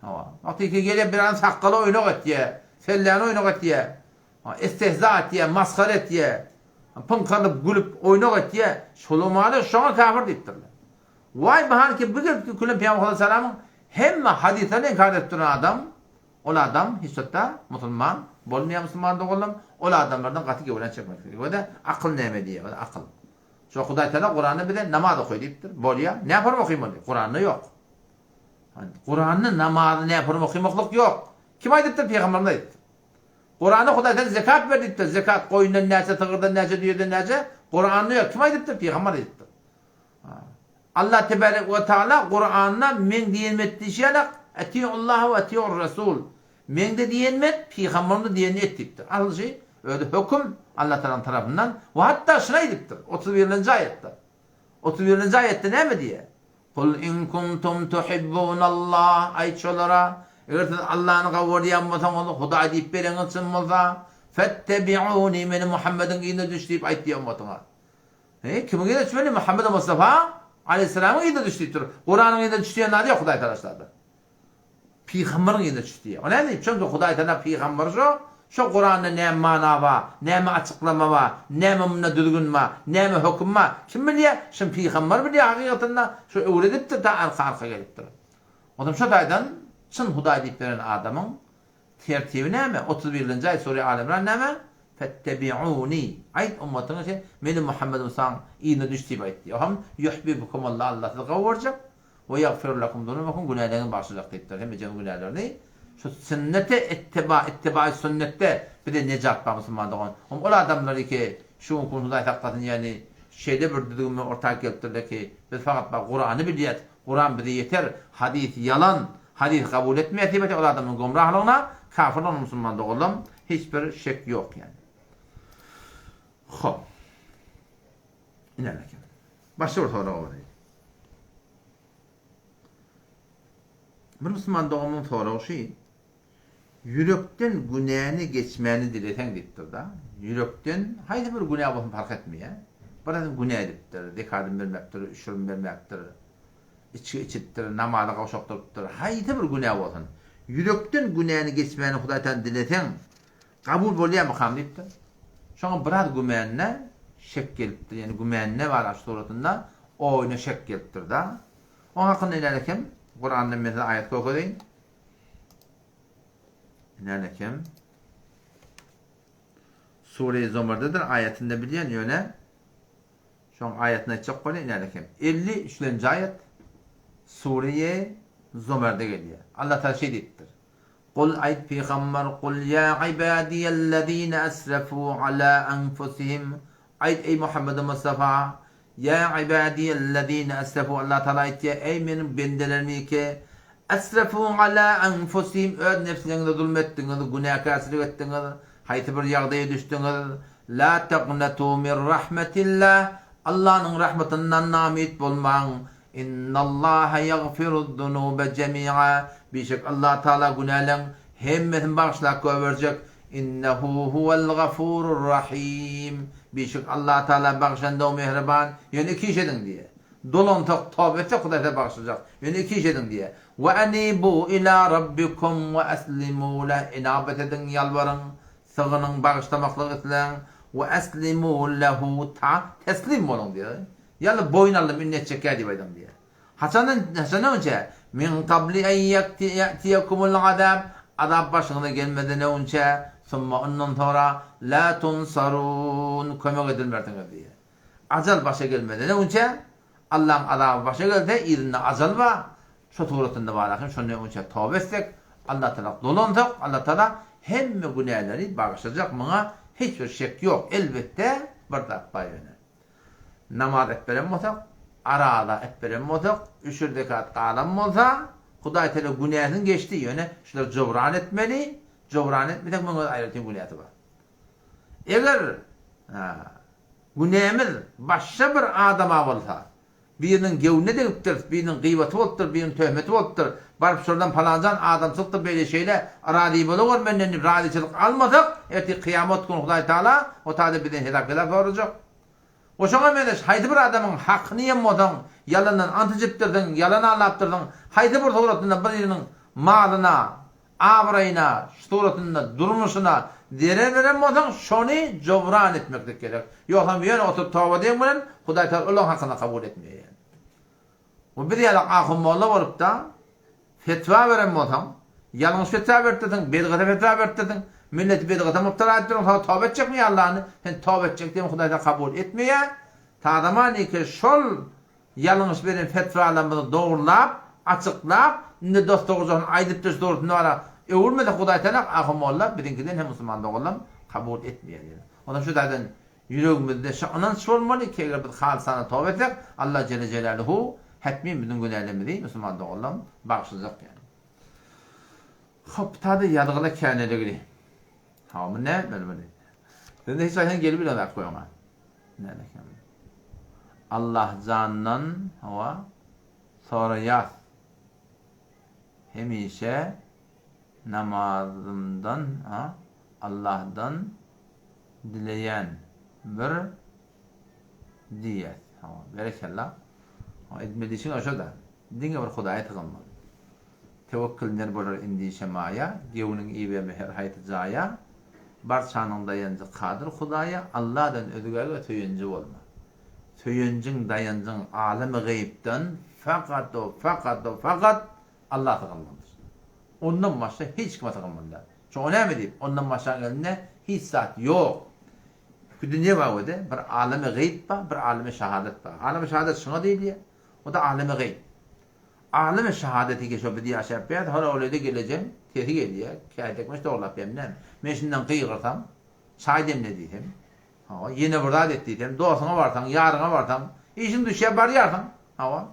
hawa, wagty ki gelýär bir adam sakgaly oýnak etýär, selläni oýnak etýär, istehza etýär, masgara etýär, pyňkarylyp gülüp oýnak etýär, şolam şoňa kafir diýipdirler. Waý bahanki bu gezki külen Pygamber Aleyhisselamyň hemme hadyslaryny inkar edip duran adam, ol adam hiç zatda musulman bolmaýar musulman doganlarym, ol adamlardan gaty gewren çekmek gerek. Wede akyl näme diýýär, wede akyl. Şo Hudaý Teala Kuranda bize namaz okaý diýipdir. Bolýar. Näme okaýmaly? Kuranda ýok. Kuranda namazy näme okamaklyk ýok. Kim aýdypdyr? Pygamberimiz aýdypdyr. Kuranda Hudaý Teala zekat ber diýipdir. Zekat goýundan näçe, sygyrdan näçe, düýeden näçe? Kuranda ýok. Kim aýdypdyr? Pygamber aýdypdyr. Allah tebarek we taala Kuranda meň diýenimi et diýşi ýalak, Atiullaha we atiur rasul. Meň-de diýenimi et, pygamberimde diýenini et diýipdir. Asyl şi özi höküm Allah Taalanyň tarapyndan we hatda şuny aýdypdyr 31-nji aýatda. 31-nji aýatda näme diýýär? Kul in kuntum tuhibbunallah aýt şolara, eger siz Allany gowy görýän bolsaňyz, Hudaý diýip bereňiz çyn bolsa, fettebiuni meni Muhammediň yzyna düş diýip aýt diýýär ummatyňa. Heý, kimiň yzyna düşmeli? Muhammed Mustafa aleýhissalamyň yzyna düş diýip dur. Kuranyň yzyna düş diýen zady ýok Hudaý Tagaşlarda. Pygamberiň yzyna düş diýýär. O näme diýip? Çünki Hudaý Tagala pygamber şo. Şo Kuranda näme mana bar, näme açyklama bar, näme munda düzgün bar, näme höküm bar, kim bilýär? Şuny pygamber bilýär hakykatynda. Şo öwredipdir ta arka-arka gelipdir. Onsoň şo taýdan çyn Hudaý diýip beren adamyň Tertibi näme? 31-nji aýat Sure Al Imran näme? Fettebi'uni. Aýt ummatyňa sen meni Muhammed Musaň yzyna düş diýip aýt diýýär. Ohem yuhbibukumullah Allah sizi gowy görjek we ýagfir lekum zunubakum günäleriňizi bagyşlajak diýipdir. Hemmejegiň günälerini şu sünnete ittiba ittibai sünnetde bize nejat bar musulman dogan. Hem ol adamlary ki şu gün Hudaý saklasyn ýagny şeýle bir düzgün bilen orta gelipdirler ki biz fakat bak Kurany bilýäs Kuran bize ýeter hadys ýalan Hadys kabul etmeýär diýip ol adamyň gomrahlygyna, kafirligine musulman doganlarym hiç bir şek ýok ýani. Hop. Ine eken. Başga bir sorag bar. Bir musulman doganymyň soragy şu. Ýürekden günäni geçmäni dileseň diýipdir-da. Ýürekden haýsy bir günä bolsun parh etmeýär. Bir adam günä edipdir, zekadyny bermepdir, üşürini bermäpdir, içgi içipdir, namazy gowşakdyrypdyr. Haýsy bir günä bolsun. Ýürekden günäni geçmäni Hudaýdan dileseň, kabul bolýarmykam diýipdir. Şoňa biraz gümänine şek gelipdir. Ýagny gümänine bar şu suratynda oýuna şek gelipdir-de. Oň hakynda ine kim? Kurandan men size aýat görkezeýin. Ine kim? Sure-i Zumerdedir, aýatyny-da bilýän, ýöne şoň aýatyny aýtjak bolýan, ine kim? 53-lenji aýat Sure-i Zumerde gelýär. Allah Taala şeý diýipdir. Kul aýt pygamber kul ýa ibadiýellezine esrefû alâ enfusihim Aýt eý Muhammedi Mustafa Ýa ibadiýellezine esrefû Allah Taala aýtýar eý meniň bendelerimike esrefû alâ enfusihim öz nebsleňize zulum etdiňiz günäkärçilik etdiňiz haýsy bir ýagdaýa düşdüňiz lâ teknetû min rahmetillah Allanyň rahmatyndan namyt bolmaň Innallaha ýagfiruz-zunube jemi'a, Bişek Allah Tagala günäleň hemmesini bagyşlap goýberjek. Innehu huwel-gafurur-rahim, Bişek Allah Tagala bagyşanda mähriban, ýöne iki iş ediň diýýär. Dolansak, toba etsek Hudaý size bagyşlajak. Ýöne iki iş ediň diýýär. We enibu ila rabbikum we eslimu leh, Inabat ediň, ýalbaryň, sygynyň, bagyşlamaklygy isläň. We eslimu lehu, ta, teslim boluň diýýär. Ýaly boýun aldym indi etjekkä diýip aýdaň diýýär. Haçandan haçandan öňçä min kabli en ýe'tiýekumul azab azap başyňyza gelmeden öňçä summa ondan soňra la tunsarun kömek edilmersiňiz diýýär. Ajal başa gelmeden öňçä Allaň azaby başa gelse yzynda ajal bar şo suratynda bar ahym şondan öňçä toba etsek Allah Tagala dolansak Allah Tagala hemme günäleri bagyşlajak muňa hiç bir şek ýok elbetde bir zat bar ýöne. Namaz etberen bolsak, araza etberen bolsak, üşür zekat galan bolsa, Hudaý Teala günäsini geçdi, ýöne şulary jobran etmeli, jobran etmesek munuň öz aýratyn günäsi bar. Eger günämiz başga bir adama bolsa, Biriniň göwnüne degipdiris, biriniň gyýbaty bolupdyr, biriniň töhmeti bolupdyr. Baryp şoldan palanjan adamçylykdyr beýle şeýle, razy bolawor menden diýip razyçylyk almasak, ertir kyýamat güni Hudaý Tagala o taýda bizden hesap-kitap sorajak. We şoňa meňzeş haýsy bir adamyň hakyny iýen bolsaň, ýalandan ant içipdirsiň, ýalan aldapdyrsyň, haýsy bir suratynda biriniň malyna, abraýyna, suratynda, durmuşyna zerer beren bolsaň, şony jobran etmeklik gerek. Ýogsam ýöne oturyp toba diýen bilen Hudaý Tagala olaň hakyny kabul etmeýär. We biz ýaly ahun molla bolup-da, fetwa beren bolsaň, ýalňyş fetwa beripdirsiň, bedgata fetwa beripdirsiň, milleti bedgata mubtala edipdirsiň, soňra toba etjekmi ýa Allany? Sen toba etjek diýen Hudaý Tagala kabul etmeýär. Ta zamaniki şol Ýalňyş beren fetwalarymyzy dogrulap, açyklap, indi dost-dogrujasyny aýdyp düş dogrusynda bara öwürmesek Hudaý Tagala ahun molla biziňkiden hem musulman doganlam kabul etmeýär ýene. Ondan şu taýdan ýüregimizde şu ynanç bolmaly ki eger biz halysana toba etsek Allah Jelle Jelaluhu hetmin biziň günälerimizi musulman doganlam bagyşlajak ýani. Hop tada ýazgyla käneligini. Hawa bu näme etmeli muny? Sende hiç haýsyny gelip bilen zat goýaňa. Näme eken? Allahjandan hawa soraýas. Hemişe namazymdan ha Allahdan dileýän bir diýýäs. Hawa, berekella. Hawa, etmeli işiň şo-da. Diňe bir Hudaýa sygynmaly. Tewekkülden bolar endişe maýa, Göwnüň iberme her haýsy jaýa, Barçanyň daýanjy Kadyr Hudaýa, Alladan özgäge söýenji bolma. Söýenjiň, daýanjyň alamy gaýypdan fakat o, fakat o, fakat Alla sygynmalydyr. Ondan başga hiç kime sygynmaly däl. Şoňa näme diýip, ondan başgaň elinde hiç zat ýok. Bu dünýe bar öde, bir alamy gaýyp bar, bir alamy şahadat bar. Alamy şahadat şuňa diýilýär. O-da alamy gaýyp. Alamy şahadeti ki şo biz ýaşap ýas, hor ol öýde gelejeň sesi gelýär, kätekmiş dogrulap ýa näme. Men şundan gygyrsam, çaý demle diýsem, hawa, ýene bir zat et diýsem, dostuňa barsaň, ýaryňa barsaň, işiň düşýär barýarsyň, hawa.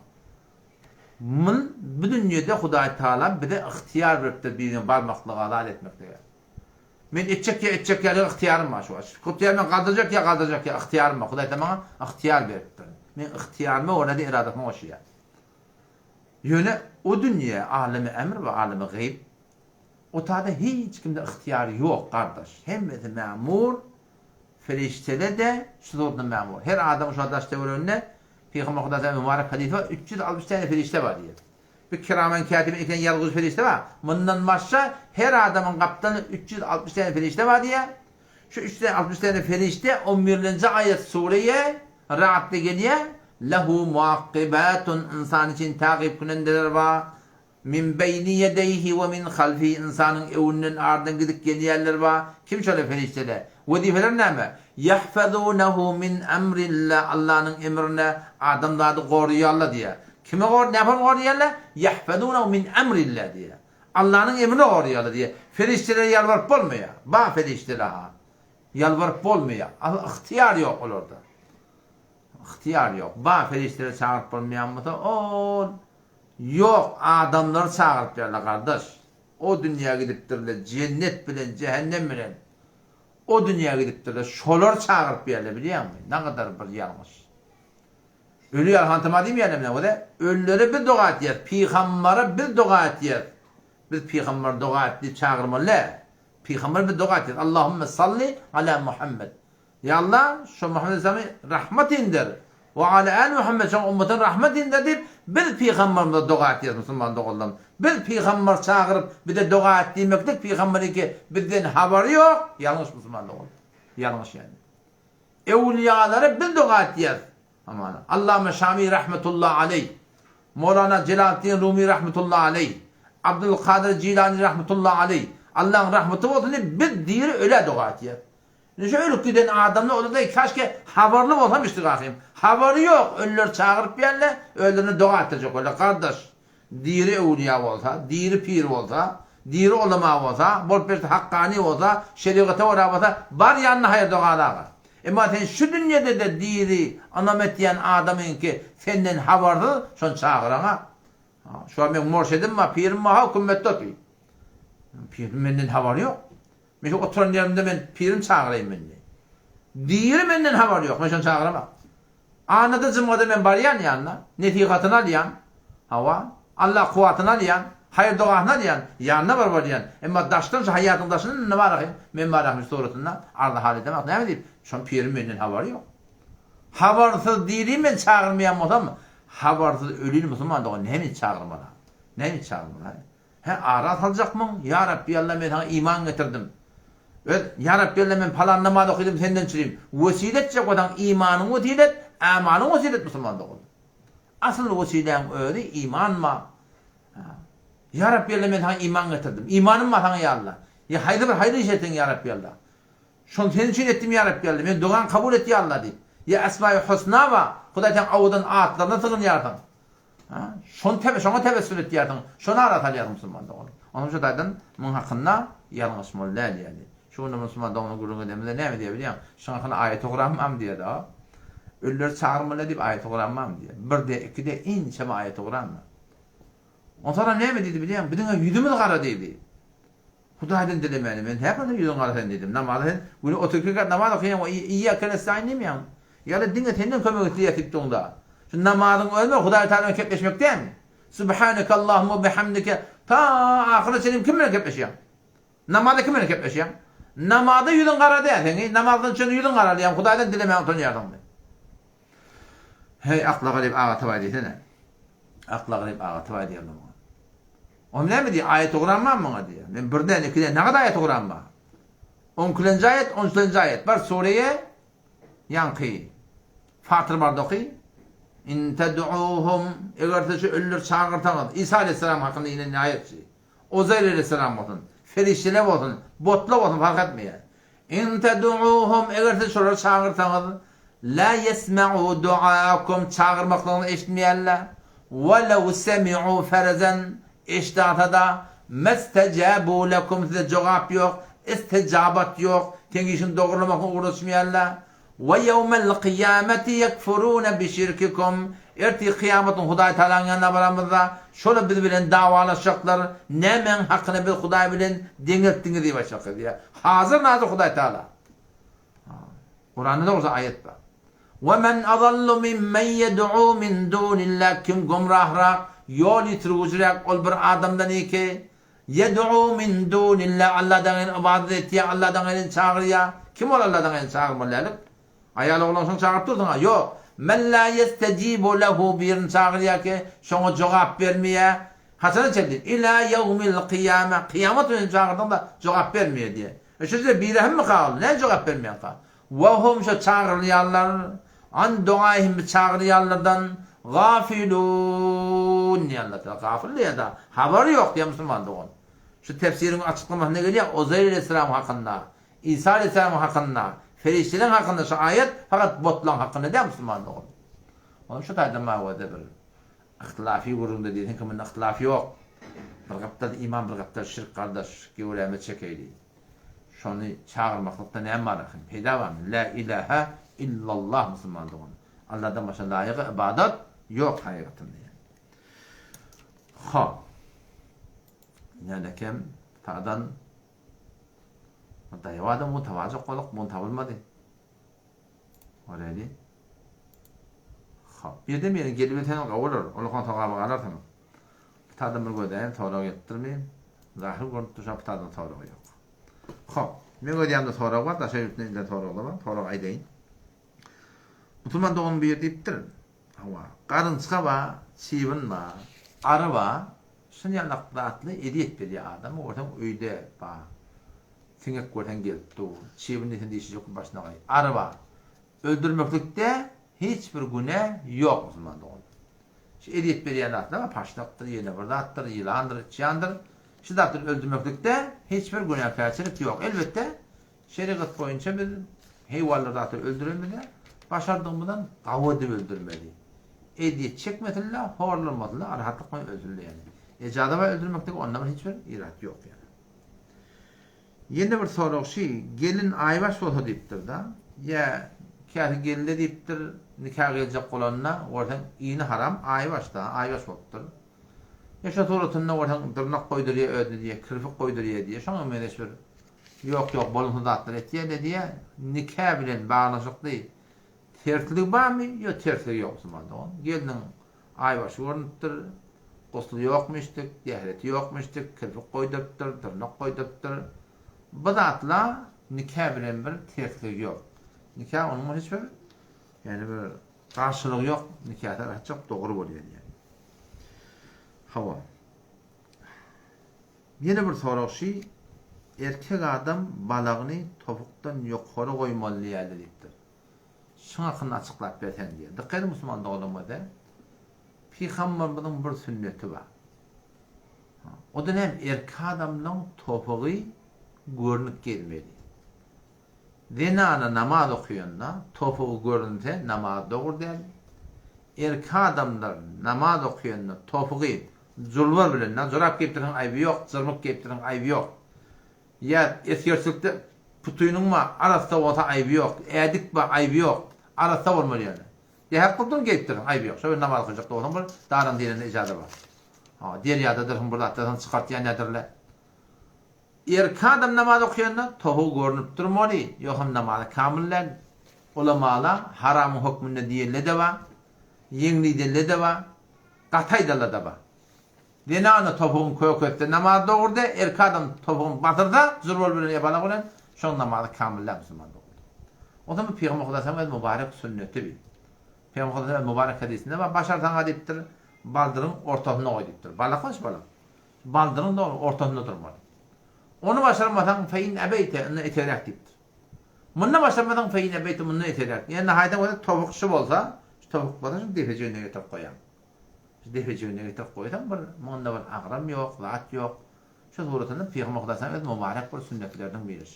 Mun bu dünýede Hudaý Tagala bize ygtyýar beripdir birine barmaklyga, zat etmeklige. Men etjek ýa etjek ýaly ygtyýarym bar şu wagt. Ygtyýar men galdyrjak ýa galdyrjak ýa ygtyýarym bar. Hudaý maňa ygtyýar beripdir. Men ygtyýaryma görä-de eradasyny goşýar. Ýöne o dünýe alemi emr we alemi gaýyp. O taýda hiç kimde ygtyýar ýok gardaş. Hemmesi mämur, feriştele-de şu zordan mämur. Her adamyň şu daş-töwereginde Pygamber Hudaý Tagala mübarek hadysy bar, 360 täne ferişte bar diýýär. Bir kiramen kätibin eken ýazgyjy perişde bar. Mundan başga her adamyň gapdalynda 360 däne perişde bar diýýär. Şu üç sany 60 sany ferişte on birlenji aýat sureýe Ra'dda gelýär. Lehu muakkibatun ynsan üçin tagyp künendeler bar. Min beýni ýedeýhi we min halfihi ynsanyň öňünden ardydan gidip gelýänler bar. Kim şolar perişdeler? Wezipeleri näme? Ýahfazunehu min emrillah Allanyň emrine adamzady goraýarlar diýýär. Kimi gor näme goraýarlar? Ýahfazunehu min emrillah diýýär. Allanyň emrine goraýarlar diýýär. Perişdelere ýalbaryp bolmaýar. Bar perişdeler ha. Ýalbaryp bolmaýar. Ygtyýar ýok olarda. Ygtyýar ýok. Bar perişdeleri çagyryp bolmaýan bolsa ol Ýok adamlary çagyryp ýörler gardaş. O dünýä gidipdirler jennet bilen jähennem bilen o dünýä gidipdirler şolary çagyryp ýörler bilýäňmi nagadar bir ýalňyş. Öli ýalhan tama diýmeýärler menä göre ölülere biz doga etýäs pygambara biz doga etýäs biz pygambara doga et diýip çagyrmaly däl pygambara biz doga etýäs Allahümme salli ala Muhammed Ýa Allah, şo Muhammet aleyhissalama rahmat inder, we ala äli Muhammet şoň ummatyna rahmat inder diýip, biz pygamberimize doga etýäris musulman doganlarym. Biz pygamber çagyryp, bize doga et diýmeklik pygamberiňki bizden habary ýok, ýalňyş musulman dogan. Ýalňyş ýani. Öwliýalara biz doga etýäris. Hamana. Allama Şami rahmetullah aleý, Molana Jelaleddin Rumi rahmetullah aleý, Abdulkadyr Jilani rahmetullah aleý, Allaň rahmeti bolsun diýip biz diri ölä doga etýäris. Indi şu ölüp giden adamlar olarda kaşke habarly bolsam iştigahym. Habary ýok, ölüleri çagyryp geldi, özlerine doga etdirjek bolýar. Gardaş, diri öwlüýä bolsa, diri pir bolsa, diri ulama bolsa, bolup berse hakkany bolsa, şerigata görä bolsa, bar ýanyna haýyr doga alaga. Emma sen şu dünýede-de diri ynam etýän adamyňky senden habarsyz, şony çagyraňa. Şu wagt meň murşidim bar, pirim bar, ha kümmetde otyr. Pirim menden habary ýok. Men şu oturan ýerimde men pirim çagyraýyn men diý. Diri menden habary ýok, men şony çagyramak. Annada jumgada men barýan ýanyna, nesihatyny alýan, hawa, Allah kuwwatyny alýan, haýyr dogasyny alýan, ýanyna baryp alýan. Emma daşdan şu haýatyň daşyndan indi barahym, men barahym şu suratynda arzy hal edemok. Näme diýip, şoň pirim menden habary ýok. Habarsyz diri men çagyrmaýan bolsam, habarsyz ölini musulman dogan näme üçin çagyrmaly? Näme üçin çagyrmaly? Hä, ara saljakmyň? Ýa Rabbi Alla, men saňa iman getirdim. Öz, Ýa Rabbi Alla, men palan namaz okydym, senden çürim. Wesile etjek bolsaň, imanyň wesile et, amalyň wesile et musulman dogan. Asyl wesiläň özi iman bar. Ýa Rabbi Alla, men saňa iman getirdim. Imanym bar saňa ýa Alla. Ýa haýsy bir haýyr iş etseň ýa Rabbi Alla. Şony sen üçin etdim ýa Rabbi Alla. Men dogaňy kabul et ýa Alla diýip. Ýa Esma-i Husna bar. Hudaý seň owadan atlaryna sygynýarsyň. Ha, şony tebe, şoňa tebessül etýärsiň, şony ara salýarsyň musulman dogan. Onuň şu taýdan muň hakynda ýalňyşmaly däl ýaly. Şu günde musulman dogana gürrüň edemizde näme diýýär bilýäňmi? Şuň hakynda aýat oguranmam diýýär-de. Ölüleri çagyrmaly diýip aýat oguranmam diýýär. Bir-de, iki-de ençeme aýat oguranmam. Onsoňam näme diýdi bilýäňmi? Biziň ýüzümiz gara diýdi. Hudaýdan dilemäni men näme üçin ýüzüň gara sen diýdim. Namazy sen güne 32 rekat namaz okaýaň we Iýýäke nestaýin diýmeýäňmi? Ýa-da diňe senden kömek isleýäs diýip durňda. Şu namazyň özüne Hudaý Taala bilen kepleşmek dälmi? Subhaneke Allahumma bihamdike ta ahyra çenli kim bilen kepleşýäň? Namazda kim bilen kepleşýäň? Namazda ýüzüň gara däl seňi, namazdan çenli ýüzüň garalýar, Hudaýdan dilemäge utanýarsyň. Heý, akla garyp aga tabaý diýsene. Akla garyp aga tabaý diýerler muňa. Ol näme diýýär? Aýat ogranmam muňa diýýär. Men birden, ikiden nagada aýat ogranma. Onkilenji aýat, on üçlenji aýat. Bar sureýe ýaňky Fatyr barda oky. In ted'uhum eger siz şu ölüleri çagyrsaňyz, Isa aleyhisselam hakynda inen aýatçy. Uzaýr aleýhissalam bolsun, perişdeler bolsun, botlar bolsun fark etmeýär. In ted'uhum eger siz şolary çagyrsaňyz, la ýesme'u du'aakum çagyrmaklygyňyzy eşitmeýärler. We lew semi'u ferezen eşidasada mestejabu lekum size jogap ýok, istijabat ýok, seň işiňi dogurlamaklygyna ugraşmaýarlar. We ýewmel kyýameti ýekfurune bişirkikum, ertir kyýamatyň Hudaý Tagalaň ýanyna baramyzda, şolar biz bilen dawalaşjaklar, nämäň hakyna biz Hudaý bilen deňeltdiňiz diýip aýtjaklar diýýär. Hazyr nazyr Hudaý Tagala. Kuranda dogrusy aýat bar. We men azallu mimmen ýed'u min dunillah kim gumrahrak, ýol ýitirgüjiräk ol bir adamdan iki, Ýed'u min dunillah Alladan gaýry ybadat etýär, Alladan gaýryny çagyrýar. Kim ol Alladan gaýryny çagyrmaly dälik? Aýal oglan şony çagyryp dursuň-a? Ýok. Men la ýestejibu lehu birini çagyrýar ki, şoňa jogap bermeýär. Haçana çenli? Ila ýewmil kyýame, kyýamat güni çagyrsaň-da jogap bermeýär diýýär. E şu size birehimmi-ka ol? Näme jogap bermeýäňka? We hum şo çagyrylýanlar an duaihim bi çagyrýanlardan gafilun diýýär Allah Tagala. Gafyl diýýär-de, habary ýok diýýär musulman dogan. Şu tefsiriň açyklamasynda gelýär, Uzeýr aleýhissalam hakynda, Isa aleýhissalamyň hakynda, perişdeleriň hakynda şu aýat fakat botlaryň hakynda däl musulman dogan. Onuň şu taýda mawada bir yhtylafy gürrüňde diýseň ki munda yhtylaf ýok. Bir gapdal iman bir gapdal şirk gardaş gewräme çekeýli. Şony çagyrmaklykda näme bar ahym? Peýda barmy? Lä ilähä illallah musulman dogan. Alladan başga laýygy ybadat ýok hakykatynda ýani. Hop. Nälekem tadan Daýaw adam bu tabajak boluk, bu tapylmady. Göreli. Hop. Bir de meni gelip bilseňiz gowy bolar. Ulakan sogaba galarsyňyz. Pitadan bir gözläýin, sorag gelipdirmi? Zahyr görnüp dur, şa pitadan soragy ýok. Hop. Men öz ýanymda sorag bar, daşary ýurtdan edilen soraglar bar. Sorag aýdaýyn. Musulman doganym bir diýipdir. Hawa, garynçga bar, çybyn bar, ary bar. Şuny ýalak zatly ezýet berýär adama, görseň öýde bar. Siňek görseň gelip dur. Çybyn diýseň dişi ýok başyna gaý. Ary bar. Öldürmeklikde hiç bir günä ýok musulman dogan. Şu ezýet berýän zatlar bar, paşnakdyr, ýene bir zatdyr, ýylandyr, içýandyr. Şu zatlary öldürmeklikde hiç bir günäkärçilik ýok. Elbetde, şerigat boýunça biz heýwanlary zatlary öldürenimizde başardygymyzdan gawy edip öldürmeli. Ezýet çekmesinler, horlanmasynlar, rahatlyk bilen ölsünler ýaly. Ejaza bar öldürmeklik onda bir hiç bir irat ýok ýaly. Ýene bir sorag şi, gelin aýbaş bolsa diýipdir-da. Ýa käsi geldi diýipdir, nika gyýyljak bolanda görseň ini haram aýbaş-da, aýbaş bolupdyr. Ýa şo suratynda görseň dyrnak goýdurýa özüne diýýä, kirpik goýdurýa diýýä, şoňa meňzeş bir ýok-ýok bolumsyz zatlar etýä-de diýýä. Nika bilen baglanyşykly tersligi barmy? Ýok, tersligi ýok musulman dogan. Gelniň Aýbaşy görnüpdir, gusly ýokmyşdyk, dähreti ýokmyşdyk, kirpik goýdurypdyr, dyrnak goýdurypdyr. Bu zatla nika bilen bir tersligi ýok. Nika onuň bilen hiç bir, ýagny bir garşylygy ýok, nikasy rahatjak dogry bolýar diýýär. Hawa. Ýene bir sorag şi, erkek adam balagyny topukdan ýokary goýmaly diýýärler diýipdir. Şuň hakynda açyklap berseň diýýär. Dykgat ediň musulman doganlarymyza, Pygamberimiziň bir sünneti bar. O-da näme? Erkek adamlaň topugy görnüp gezmeli. Zenana namaz okuyanda topugy görünse namaz dogry däl. Erkek adamlar namaz okuyanda topugy julbar bilen, jorap geýipdirseň aýby ýok, jyrmyk geýipdirseň aýby ýok. Ýa esgerçilikde putynyň bar, arassa bolsa aýby ýok, ädik bar, aýby ýok. Arassa bolmaly ýöne. Jähek putyny geýipdirsiň, aýby ýok. Şo bir namaz okajak bolsaň bir daraň diýlende ijaza bar. Ha, derýadadyrsyň bir zatlarsyň çykartýan nädirle. Erkek adam namaz okayanda tohugy görnüp durmaly, ýogsam namazy kamyl däl. Ulamala haramyň hökmünde diýende-de bar, ýeňli diýende-de bar, gaty aýdanda-da bar. Zenana topugyny köketse namaz dogry däl, erkek adam topugyny batyrsa jurbal bilen ýa balak bilen şoň namazy kamyl däl musulman dogry. Onsoň bu Pygamber Hudaýyň öz mübarek sünneti bi. Pygamber Hudaýyň öz mübarek hadysynda bar, başarsaňa diýipdir, baldyryň ortasynda goý diýipdir. Balak goş balak. Baldyryň dogry ortasynda durmaly. Ony başarmasaň fe in ebeýte, indi etegräk diýipdir. Munda başarmasaň fe in ebeýte mundan etegräk. Ýa-da haýsam bolsa topuk şu bolsa, şu topuk bolsa şu depejigine getirip goýaň. Şu depejigine getirip goýsaň bir munda bir agram ýok, zat ýok. Şu suratynda Pygamber Hudaýyň öz mubarek bir sünnetleriniň biri.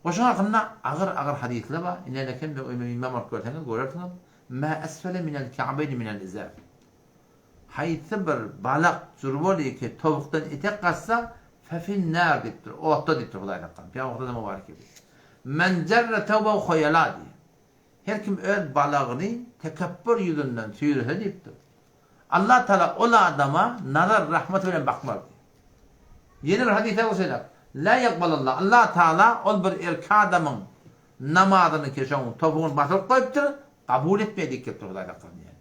Goşun hakynda agyr-agyr hadyslar bar. Ine lekem men öýüme mimem alyp görseňiz görersiňiz. Ma esfele minel ka'beýni minel izar. Haýsy bir balak jurbol ýeke towukdan etek gaçsa fefin nar diýipdir. Otda diýipdir Hudaý saklasyn. Pygamber Hudaýdan mubarek ýeri. Men jarra tawbahu hoýala diýýär. Her kim öz balagyny tekepbür ýüzünden süýrese diýipdir. Allah Tagala ol adama nazar rahmaty bilen bakmaz diýýär. Ýene bir hadysda bolsa şeýle, La ýekbalallah, Allah Tagala ol bir erkek adamyň namazyny ki şoň topugyny basyryp goýupdyr, kabul etmeýär diýip gelipdir Hudaý saklasyn diýýär.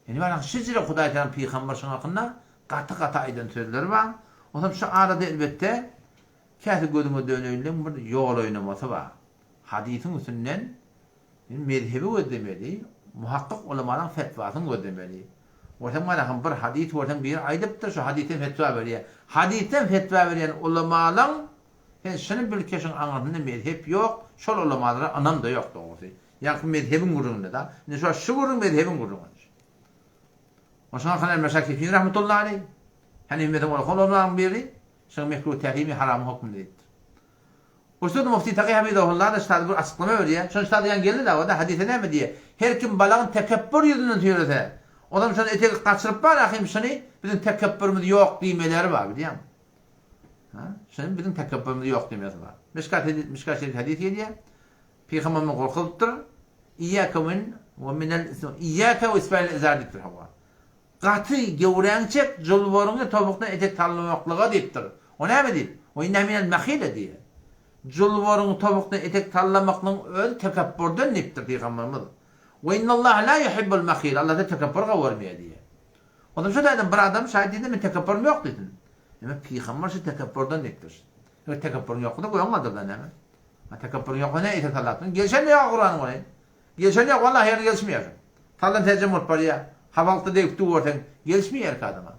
Indi baraň şijre Hudaý Tagala pygamber şoň hakynda gaty-gaty aýdan sözleri bar. Onsoň şu arada elbetde käsi gözüňe döneýinligiň bir ýol oýnamasy bar. Hadysyň üstünden mezhebi gözlemeli, muhakkyk ulamalaň fetwasyny gözlemeli. Görseň mana bir hadys görseň biri aýdypdyr şu hadysdan fetwa berýär. Hadysdan fetwa berýän ulamalaň. Sen şuny bil ki şuň aňyrsynda mezhep ýok, şol ulamalara ynam-da ýok dogrusy. Ýaňky mezhebiň gürrüňinde-da. Indi şu şu gürrüň mezhebiň gürrüňi. Oşuň hakyna Elmeşa Kefin rahmetullahi aleý, Hanefi mezhebiň uly ulamalaryň biri, şuň mekruh tährimi haramyň hökmünde diýipdir. Ussat Mufti Taky Hafizahullah-da ştada bir açyklama berýär. Şonda ştada ýaňy geldi dawa-da, hadysda näme diýýär? Her kim balagyny tekepbür ýüzünden süýrese, onam şony etegi gaçyryp bar ahym şuny biziň tekepbürimiz ýok diýmeleri bar bilýäňmi? Ha? Şuny biziň tekepbürimiz ýok diýmesi bar. Mişkat hadis, Mişkat şerif hadys gelýär. Pygamberimiz gorkuzypdyr. Iyyaka min we minel iyyaka we isbalil izar diýipdir hawa. Gaty göwräňi çek, julbaryňy tobukdan etek sallamaklyga diýipdir. O näme diýip? We inneha minel mahile diýýär. Julbaryňy tobukdan etek sallamaklygyň özi tekepburdan diýipdir pygamberimiz. We innallaha la yuhibbul mahile, Allah-da tekepbur gowy görmeýär diýýär. Onsoň şo taýdan bir adam şaýat diýdi, men tekepburum ýok diýsin. Emma pygamber şu tekepburdan diýipdir. Eger tekepburyň ýok bolsa göwün galdyr-da näme? Ha tekepburyň ýok bolsa näme etek sallapsyň? Gelşen ýok Kuranyň welin. Gelşen ýok wallahi ýerine gelişmeýär şu. Sallan terjem bolup barýar. Habalykda degip dur görseň, gelişmeýär erkek adama.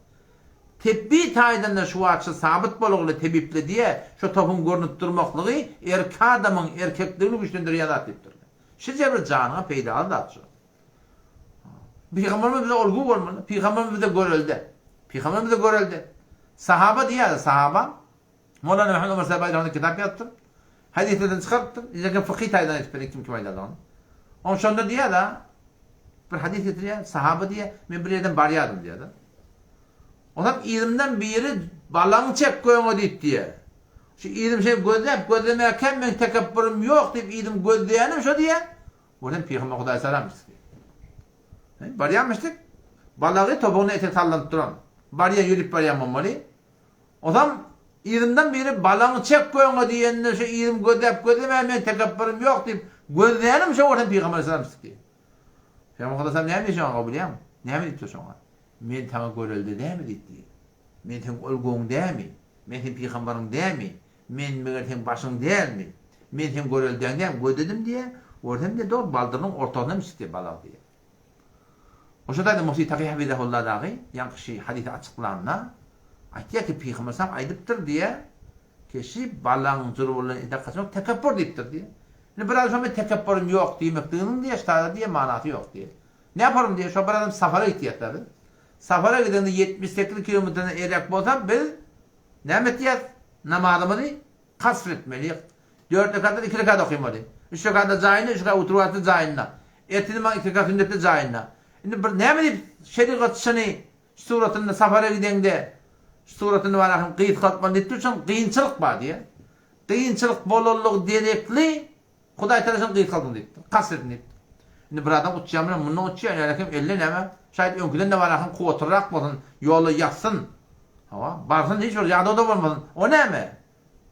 Tebbi taýdan-da şu wagt şu sabyt bolugly tebipli diýe şu topuň görnüp durmaklygy erkek adamyň erkekligini güýçlendirýän zat diýipdirler. Şije bir janyňa peýdaly zat şu. Pygamberimiz bize olgu bolmaly. Pygamberimiz bize görelde. Pygamberimiz bize görelde. Sahaba diýýär, sahaba. Molana Muhammed Ömer Sabaý rahmetli kitap ýazypdyr. Hadyslardan çykarypdyr. Lekin fykhy taýdan aýdyp berýär kim kim aýdandygyny. Oň şonda diýýär-de, bir hadys getirýär, sahaba diýýär, men bir ýerden barýardym diýýär-de. Onam yzymdan biri balaňy çek göňe diýip diýýär. Şu yzym şeý gözläp, gözlemäkäm meň tekepburum ýok diýip yzym gözleýänim şo diýýär. Olam pygamber Hudaý salamyş diýýär. Barýarmyşdyk. Balagy topugyna etek sallanyp duran. Barýar, ýörüp barýan bolmaly. Ozam yzymdan biri balaňy çek göňe diýende şu yzym gözläp gözlemän men tekepbirim ýok diýip gözlänim şo görsem Pygamber aleyhisselam çykdy. Pygamber aleyhisselam näme diýdi şoňa bilýäňmi? Näme diýipdir şoňa? Men saňa görelde dämi diýipdi. Men seň olgoň dämi? Men seň pygambaryň dämi? Men meger seň başyň dälmi? Men seň göreldäň dämi? Gözledim diýýär. Görsem diýýär, dogry baldyrynyň ortasyndan çykdy balak diýýär. Oşa taýda Mufti Taky Hafizahullah dagy ýaňky şi hadysy açyklanda aýtýar ki Pygamber salam aýdypdyr diýýär ki şi balaň jurbulan etek gaçmak tekepbur diýipdir diýýär. Indi bir adam şo men tekepburum ýok diýmekliginiň diýýär ştada diýýär manasy ýok diýýär. Ne ýaparym diýýär şo bir adam safara gitýär biz. Safara gidende 78 kilometrden eräk bolsa biz näme etýäs? Namazymyzy Kasr etmeli. Dört rekatdan iki rekat okymaly. Üç rekatda jaýynda, üç rekat witir wagtda jaýynda. Ertir namazy iki rekat sünnetde jaýynda. Indi bir näme diýip şerigat şuny şu suratynda safara gideňde şu suratyny bar ahym gysgaltmaly diýip dur şoň kynçylyk bar diýýär. Kynçylyk bolanlygy derekli Hudaý tagala şony gysgaldyň diýipdir. Kasr ediň diýipdir. Indi bir adam uçýan bilen mundan uçýar, ýöne kim elde näme? Şaýat öňküden-de bar ahym kuwwatlyrak bolsun, ýola ýatsyn. Hawa, barsyn hiç bir ýadaw-da bolmasyn. O näme?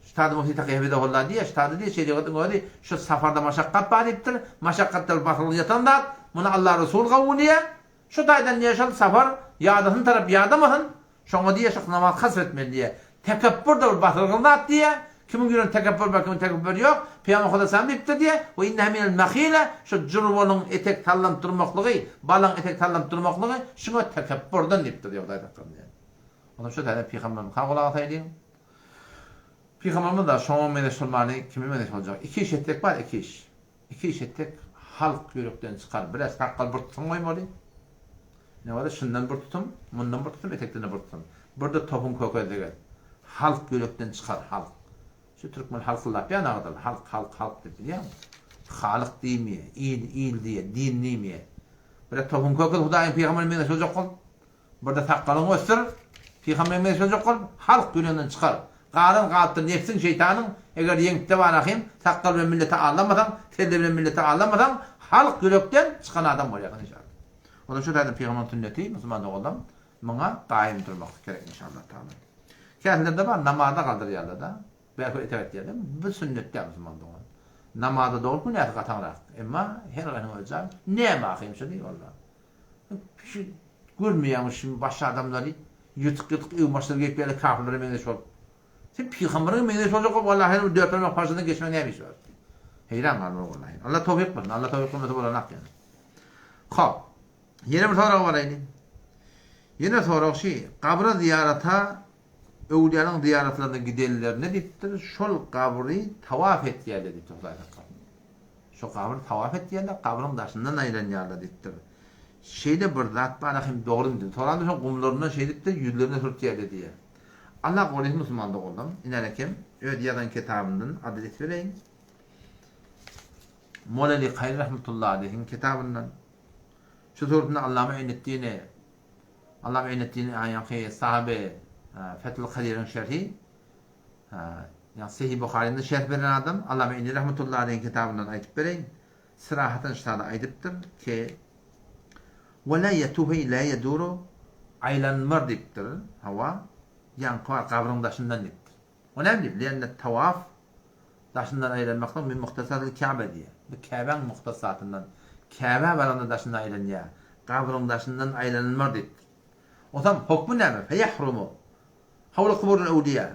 Ştada Muhti Taky Hafizahullah diýýär, ştada diýýär, şerigatyň özi şu safarda maşakgat bar diýipdir, maşakgatda bir basyrlyk ýatan zat, muny Allah Resul kabul edýär, şu taýdan diýýär, şol safar ýadasyn tarap ýadamasyn, şoňa diýýär, şo namaz kasr etmeli diýýär. Tekepbür-de bir basyrgyn zat diýýär, kimiň ýüreginde tekepbür bar, kimiň tekepbür ýok, Pygamber Huda salam diýipdir diýýär, we inneha minel mahile, şu jurbalyň etek sallanyp durmaklygy, balaň etek sallanyp durmaklygy şuňa tekepbürden diýipdir diýýär Hudaý saklasyn diýýär. Onsoň şu taýdan Pygamberimiz gulak asaýlyň. Pygamberimiz da şoňa meňzeş bolmany kime meňzeş boljak? Iki iş etsek bar, iki iş. Iki iş etsek halk ýürekden çykar. Biraz sakgal bir tutum goýmaly. Ne bolsa şundan bir tutum, mundan bir tutum, etekden-de bir tutum. Bir-de topuň kökezligi. Halk ýürekden çykar, halk. Şu türkmen halkyldap ýan agdal, halk, halk, halk diýip bilýäňmi? Halyk diýmeýär, il, il diýýär, din diýmeýär. Biraz topuň kökez Hudaýyň pygamberine meňzeş boljak bolup. Birde sakgalyňy ösdür, pygamberiň meňzeş boljak bol, halk ýüreginden çykar. Galan galypdyr nebsiň, şeýtanyň, eger ýeňipde bar ahym, sakgal bilen milleti aldamasaň, selle bilen milleti aldamasaň, halk ýürekden çykan adam bolýarsyň inşallah. Onda şu taýdan pygamberiň sünneti, musulman doganlarym, muňa gaýym durmak gerek inşallah taala. Käselerde bar, namaza galdyrýarlar-da, bähwe etek etýärler. Bu sünnet däl musulman dogan. Namaza dogry günäsi gataňrak. Emma her gaýsynyň öz jaýy. Näme ahym şu diý walla. Şu görmeýäňmi şu baş adamlary ýyrtyk-ýyrtyk egin-başlary geýip ýa-da kafirlere meňzeş bolup. Sen pygamberiňe meňzeş boljak bolup wallahi bir dört barmak parçadan geçmegiň näme işi bar? Heýran galma wallahi. Allah towfyk bersin. Allah towfyk bermese bolanak ýani. Hop. Ýene bir sorag baraýly. Ýene sorag şi, gabra zyýarata. öwlüýalaryň zyýaratlaryna gidenlerinde diýipdir, şol gabry tawaf etýärler diýipdir, Hudaý saklasyn. Şo gabry tawaf etýärler, gabryň daşyndan aýlanýarlar diýipdir. Şeýle bir zat bar hem dogrymy diýip soranda şo gumlaryndan şeýdipdir, ýüzlerine sürtýärler diýýär. Allah gorasyn musulman doganlarym, inänekem öz ýazan kitabyndan adres bereýin. Moleli Kaýry rahmetullahi aleýhiň kitabyndan. Şu suratynda Allama Eýneddini Allama Eýneddini ýaňky sahabe Fethül Kadiriň şerhi ýa Sahih Buharyny şerh beren adam Allama Eýni rahmetullahi aleýhiň kitabyndan aýdyp bereýin. Syrahatan ştada aýdypdyr ki Ve la yetuhu la yeduru aýlanmar diýipdir. Hawa, ýaňky bar gabryň daşyndan diýipdir. O näme diýip? Lianne tawaf daşyndan aýlanmaklyk min muhtasatil Käbe diýýär. Bu Käbäň muhtasatyndan. Käbä baranda daşyndan aýlanýar. Gabryň daşyndan aýlanylmar diýipdir. Onsoň hokmy näme? Feýahrumu hawla kuburil öwliýa.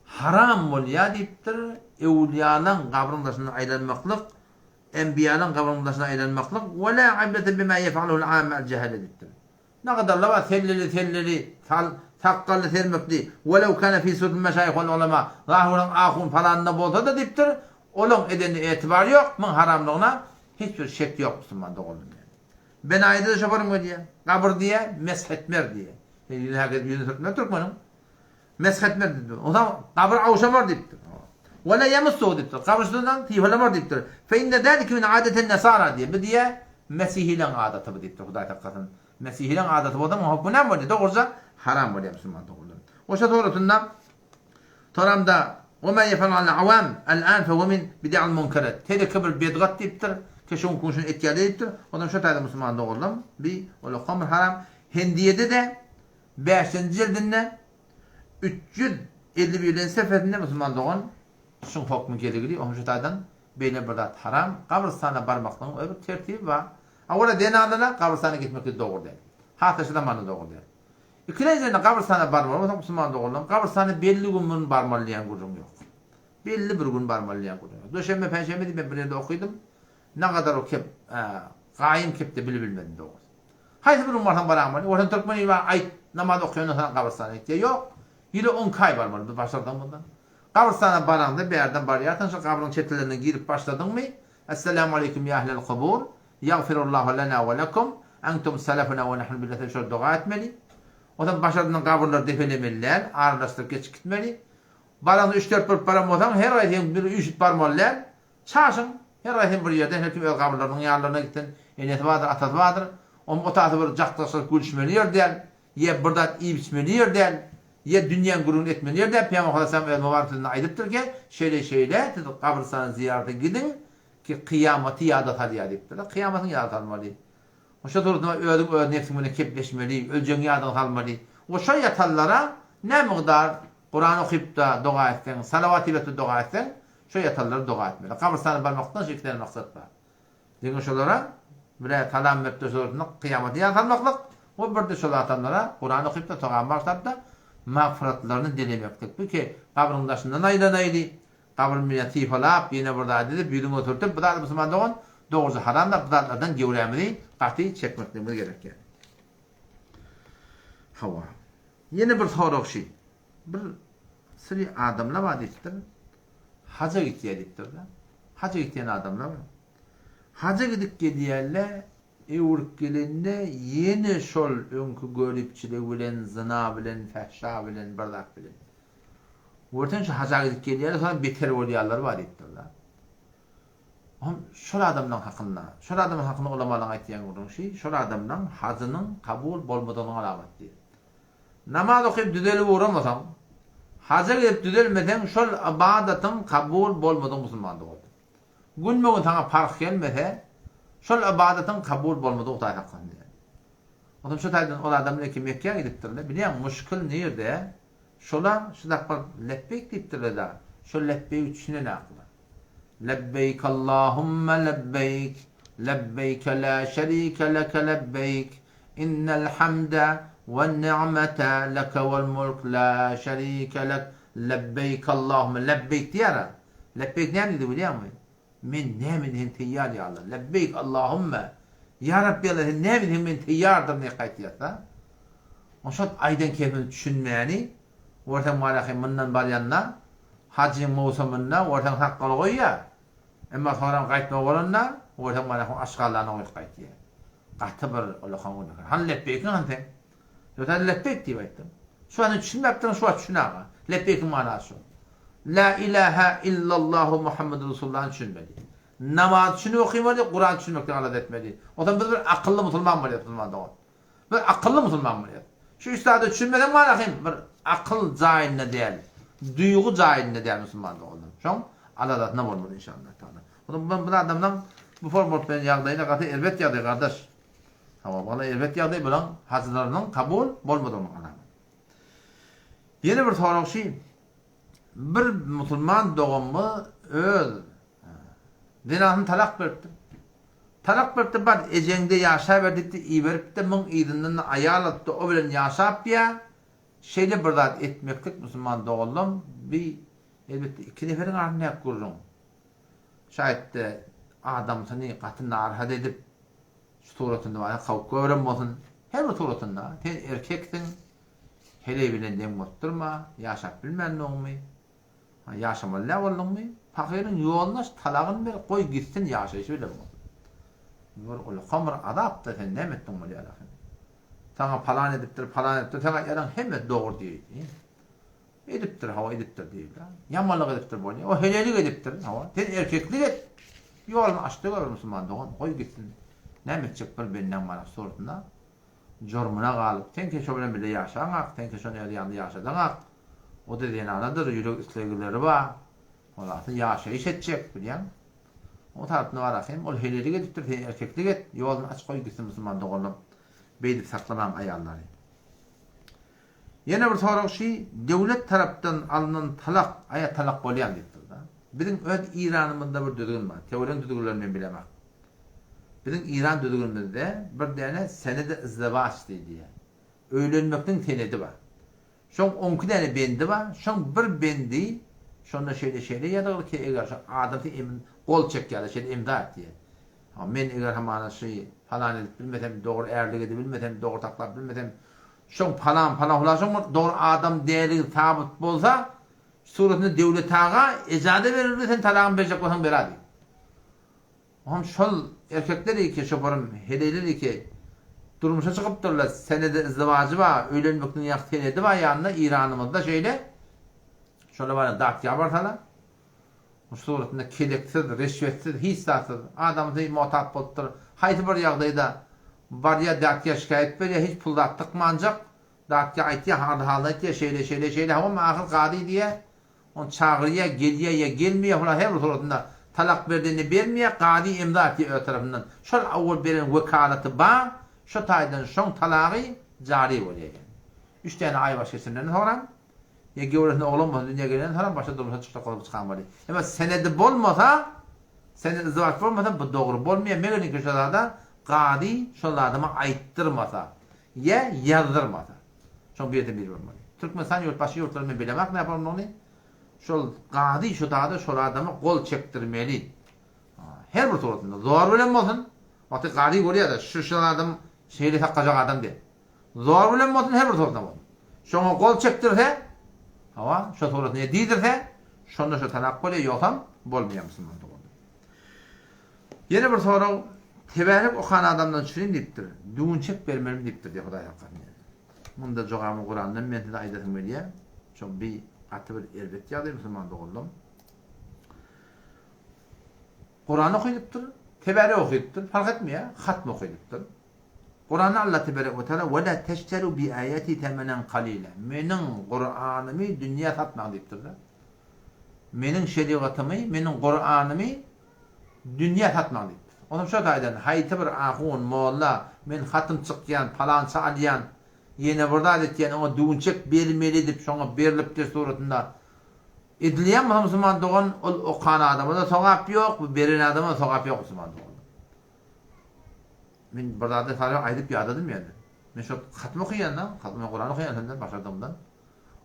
Haram bolýar diýipdir, öwliýalaň gabryň daşyndan aýlanmaklyk, enbiýalaň gabryň daşyndan aýlanmaklyk, we la ibrete bima ýef'aluhul amme al-jehele diýipdir. Nagadarlar bar, selleli, selleli, sal, sakgally, sermekli, Welew kâne fî sûretil meşâyih vel ulemâ, zahyryň ahun palanynda bolsa-da diýipdir, olaň edenine etibar ýok, muň haramlygyna hiç bir şek ýok musulman doganlar diýýär. Benaýyda-da şoparyň gelýär, gabyr diýýär, mesh etmer diýýär. Ýüzüni herkes ýüzüni sürtmez türkmeniň. Mesh etmer diýipdir. Onsoň gabyr awşamar diýipdir. Ve la yemussuhu diýipdir. Gabyr üstünden sypalamar diýipdir. Fe inne zalike min adeten nesara diýýär. Bu diýýär, mesihileň adaty bu diýipdir. Hudaý saklasyn. Mesihileň adaty bolsa muň hukmy näme bolýar? Dogruja haram bolýar musulman doganlar. Oşa suratynda Toramda Ve ma yefalul awam al-an fe huve min bid'al munkarat. Tereke bir bedgat diýipdir. Ke şoň kuşun etýärler diýipdir. Ondan şo taýda musulman doganlar bi ol haram. Hendiýede-de Bäşinji jildinde 351-nji sefesinde musulman dogan şuň hokmy geligili, onuň şu taýdan beýle bir zat haram, gabrystana barmaklygyň öz bir tertibi bar. Awala zenanlara gabrystana gitmeklik dogry däl. Has-da şu zamanda dogry däl. Ikilenjiden gabrystana barmaly bolsaň musulman doganlarym gabrystana belli gün gün barmaly diýen gürrüň ýok. Belli bir gün barmaly diýen gürrüň ýok. Duşenbe, penşenbe diýip men bir ýerde okydym. Nagadar o kep, gaýym kepde bilibilmedim dogrusy. Haýsy bir gün barsaň baraňmaly. Orsam türkmen ili bar aýt namaz okaýandan soň gabrystana gitýär. Ýok. Ýyly on iki aý barmaly biz başarsaň mundan. Gabrystana baraňda bärden barýarsyň şo gabryň çetelerinden girip başladyňmy Esselamu aleýkum ýa ehlel kubur Ýagfirullahu lena we lekum Entum selefuna we nahnu bil eser şol doga etmeli. Onsoň başardyň gabyrlary depelemeli däl, aralaşdyryp geçip gitmeli. Baraňda üç-dört bolup baran bolsaň her haýsyň bir üýşüp barmaly däl. Çaşyň, her haýsy bir ýerden, her kim öz gabyrlarynyň ýanlaryna gitsin, enesi bardyr, atasy bardyr, onuň otasy bir jaklaşyp gülüşmeli ýer däl, ýa bir zat iýip-içmeli ýer däl, ýa dünýäň gürrüňini etmeli ýer däl, Pygamber aleyhisselam öz mubarek sözünde aýdypdyr ki, şeýle-şeýle, siz gabrystana zyýarata gidiň ki, kyýamaty ýada salýar diýipdir-de, kyýamatyň ýada salmaly. Şo suratynda özüň öz nebsiň bilen kepleşmeli, öljegiňi ýadyňa salmaly. We şo ýatanlara nä mygdar Kuran okyp-da doga etseň, salawat iberip-de doga etseň, Şo ýatanlara doga etmeli. Gabrystana barmakdan şu iki sany maksat bar. Diňe şolara bire salam berip-de şolardan kyýamaty ýada salmaklyk we birde şol adamlara Kuran okyp-da sogap bagyşlap-da magfyratlaryny dilemeklik. Bu ki gabryň daşyndan aýlanaýly, gabryny bilen sypalap, ýene bir zat edip, ýüzüňe sürtüp, bu zat musulman dogan dogruja haram zat, bu zatlardan gewrämizi gaty çekmekligimiz gerek ýaly. Hawa. Ýene bir sorag şi. Bir süri adamlar bar diýipdir. Haja gitýär diýipdir-de. Haja gitýän adamlar bar. Haja gidip gelýärler, öwrüp gelende ýene şol öňki göripçiligi bilen, zyna bilen, fähşa bilen, bir zat bilen. Görseň şu haja gidip gelýärler, soňam beter bolýarlar bar diýipdir-de. Oňam şol adamlaryň hakynda, şol adamlaryň hakynda ulamalaryň aýtýan gürrüňi şi, şol adamlaryň hajynyň kabul bolmadygynyň alamaty diýip. Namaz okyp düzelip ugramasaň, haja gidip düzelmeseň şol ybadatyň kabul bolmadygy musulmandyk boldy. Günbe-gün saňa parh gelmese, şol ybadatyň kabul bolmadygy Hudaý saklasyn diýýär. Onsoň şu taýdan ol adam ilki Mekgä gidipdirler. Bilýäňmi, muşkil nirde? Şola şu dakbar lepbeýk diýipdirler-de, şol lepbeýgi düşünenaklar. Lebbeýk Allahumma lebbeýk, lebbeýke la şerike leke lebbeýk, innel hamde wen ni'mete leke vel mulk la şerike lek, lebbeýk Allahumma lebbeýk diýýär-ä. Lebbeýk näme diýdi bilýäňmi? Men näme diýseň teýýar ýa Allah. Lebbeýk Allahumma. Ýa Rabbi Allah sen näme diýseň men teýýardyryn diýip gaýtýar-da. Oşol aýdan kelimesine düşünmäni. Görseň Malahy mundan barýanda, hajyň möwsüminde görseň sakgal goýýar. Emma soňram gaýtmagy bolanda, görseň Malahy aşgallanyny goýup gaýtýar. Gaty bir ullakan günäkär. Hany lepbeýkiň hany seň? Ýok sen lepbeýk diýip aýtdyň. Şu wagt sen düşünmäpdirin, şu wagt düşün aga. Lepbeýkiň manasy şu. La ilaha illallahu Muhammedur Resulullahny düşünmeli. Namaz düşünip okymaly, Kuran düşünmekden alada etmeli. Onsoň biz bir akylly musulman bolýas musulman dogan. Biz akylly musulman bolýas. Şu üç zada düşünmeseň malahym bir akyl jaýynda däl, duýgy jaýynda däl musulman doganlar. Şoň aladasyna bolmaly inşallah taala. Onsoň bu adamlaň bu form bolup beren ýagdaýy-da gaty erbet ýagdaý gardaş. Hawa, walla erbet ýagdaý bulaň hajylarynyň kabul bolmadygynyň alamaty. Ýene bir sorag şi, bir musulman doganymyz öz zenasyny talak beripdir. Talak beripdir, bar ejeňde ýaşaber diýipdir, iberipdir, muň yzyndan-da aýal alypdyr, o bilen ýaşapýa. Şeýle bir zat etmeklik musulman doganlam bi elbetde iki neferiň arasyndaky gürrüň. Şaýatda adamsyny gaty narahat edip, şu suratynda bar, kowup gören bolsun, her bir suratynda, sen erkeksiň, heleý bilen deň bolup durma, ýaşap bilmändigiňmi, ha, ýaşamaly däl bolduňmy, pahyryň ýoluny aç, talagyny ber, goý gitsin, ýaşaýşy bilen bolsun. Bu bir ullakan bir azap-da, sen näme etdiň bolýar ahym. Saňa palan edipdir, palan edipdir, saňa aýdýanlaryň hemmesi dogry diýdi. Edipdir, hawa, edipdir diýildi. Ýamanlyk edipdir bolýa. O heleýlik edipdir, hawa. Sen erkeklik et. Ýoluny açdy gör musulman dogan, goý gitsin. Näme etjek bir bendäň bar suratynda. Jurmuna galyp, sen ki şo bilen bile ýaşaňak, sen ki şony öz ýanynda ýaşadaňak. O-da zenanadyr, ýürek islegleri bar. Ol asly ýaşaýyş etjek, bilýäň. O tarapyna bar ahym, ol heleýlik edipdir, sen erkeklik et, ýoluny aç goý gitsin musulman doganlar. Beýdip saklamaň aýallary. Ýene bir sorag şi döwlet tarapdan alnan talak aýa talak bolýamy diýipdir da. Biziň öz Iranymyzda bir düzgün bar. Teoriýaň düzgünlerini men bilemok. Biziň Iran düzgünimizde bir däne senedi izdiwaç diýilýär. Öýlenmekniň senedi bar. Şoň onki däne bendi bar. Şoň bir bendi şonda şeýle şeýle ýazylgy ki eger şo adamsy emin gol çekýär şeýle imza etýär. Men eger hamana şy palan edip bilmesem, dogry ärlik edip bilmesem, dogry saklap bilmesem, Şoň palan palan hulaşyň bir dogry adam däligi sabyt bolsa, suratynda Döwlet aga ejaza berildi sen talagyny berjek bolsaň bera diýip. Oňam şol erkekler iki şoparym heleýler iki durmuşa çykypdyrlar senedi izdiwajy bar öýlenmekniň ýa senedi bar ýanynda Iranymyzda şeýle şolar barada datga barsalar Bu suratynda keleksiz, reşwetsiz, hiç zatsyz, adamsy motap bolupdyr. Haýsy bir ýagdaýda barýar datga şikaýat berýär, hiç pul zat dykmanjak. Datga aýtýar, haly-halyny aýtýar, şeýle, şeýle, şeýle, hawa, ahyr kazy diýýär, ony çagyrýar, gelýär ýa gelmeýär, hulas her bir suratynda talak berdenini bermeýär, kazy imza atýar öz tarapyndan. Şol owal beren wekalaty bar, şo taýdan şoň talagy jary bolýar ýaly. Üç däne aýbaşy geçirenden soňram, Ýa göwresinde oglan bolsa dünýä gelenden soňam başga durmuşa çykjak bolup çykan bolýar. Emma senedi bolmasa, senedi izdiwaç bolmasa bu dogry bolmaýar. Meger indi şo zada kazy şol adama aýtdyrmasa ýa ýazdyrmasa. Şoň birden biri bolmaly. Türkmenistan ýurt başga ýurtlary men bilemok näme bolmagyny. Şol kazy şo zada şol adama gol çekdirmeli. Her bir suratynda zor bilen bolsun. Wagty kazy görýär-de şu şu adam şeýle saklajak adam diýip. Zor bilen bolsun, her bir suratynda bolsun. Şoňa gol çekdirse, hawa, şo suratyny diýdirse, şonda şo talak bolýar, ýogsam bolmaýar musulman doganlar. Ýene bir sorag, Tebärek okan adamdan çürin diýipdir, düwünçek bermelimi diýipdir diýip Hudaý saklasyn diýip. Munda jogabyny Kurandan men size aýdasym gelýär. Şo bi gaty bir erbet ýagdaý musulman doganlarym. Kuran okydypdyr, tebärek okydypdyr, fark etmeýär, hatm okydypdyr. Kuranda Allah teberek we teala Ve la teşteru bi ayati temenen kalila Meniň Kuranymy dünýä satmaň diýipdir-de. Meniň şerigatymy, meniň Kuranymy dünýä satmaň diýipdir. Onsoň şo taýdan haýsy bir ahun, molla, men hatym çykýan, palança alýan, ýene bir zat etýän, oňa düwünçek bermeli diýip şoňa berlipdir suratynda edilýän bolsa musulman dogan, ol okan adama-da sogap ýok, bu beren adama-da sogap ýok musulman dogan. Men bir zady saňa aýdyp ýadadym ýöne. Men şo hatym okaýan-da, hatym Kuran okaýan senden başardygymdan.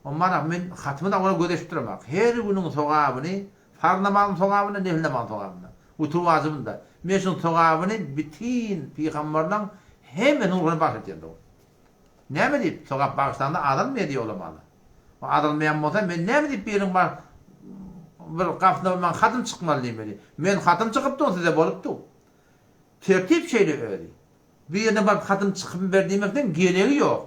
Omar men hatymy da oňa göz eşip duramok. Her günüň sogabyny, farz namazyň sogabyny, nefil namazyň sogabyny, witr wajybyny-da. Men şuň sogabyny bütin pygamberleň hemmesiniň ruhuna bagyş etýän dogry. Näme diýip, sogap bagyşlanda azalmaýar diýýär ulamalar. Azalmaýan bolsa men näme diýip biriň bar bir gapysyna bir maňa hatym çykmaly diýmeli. Men hatym çykypdym size bolupdy. Tertip şeýle özi. Birine baryp hatym çykyp ber diýmekden geregi ýok.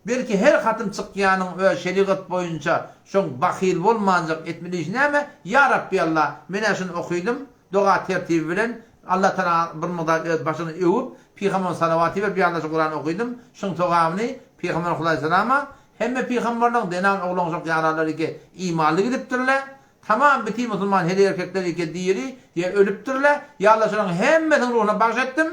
Belki her hatym çykýanyň öz şerigat boýunça şoň bahyl bolmanjak etmeli işi näme? Ýa Rabbi Alla, men-ä şuny okydym, doga tertibi bilen, Alla Tagala bir mugdar öz başyny öwüp, Pygamberime salawat iberip, Ýa Alla şu Kurany okydym, şuň sogabyny Pygamber Hudaýsalama, hemme pygamberleň, zenan oglan şok ýaralary ki imanly gidipdirler, tamam bitin musulman her erkekleri ki diri ýa ölüpdirler, Ýa Alla şolaň hemmesiniň ruhuna bagş etdim,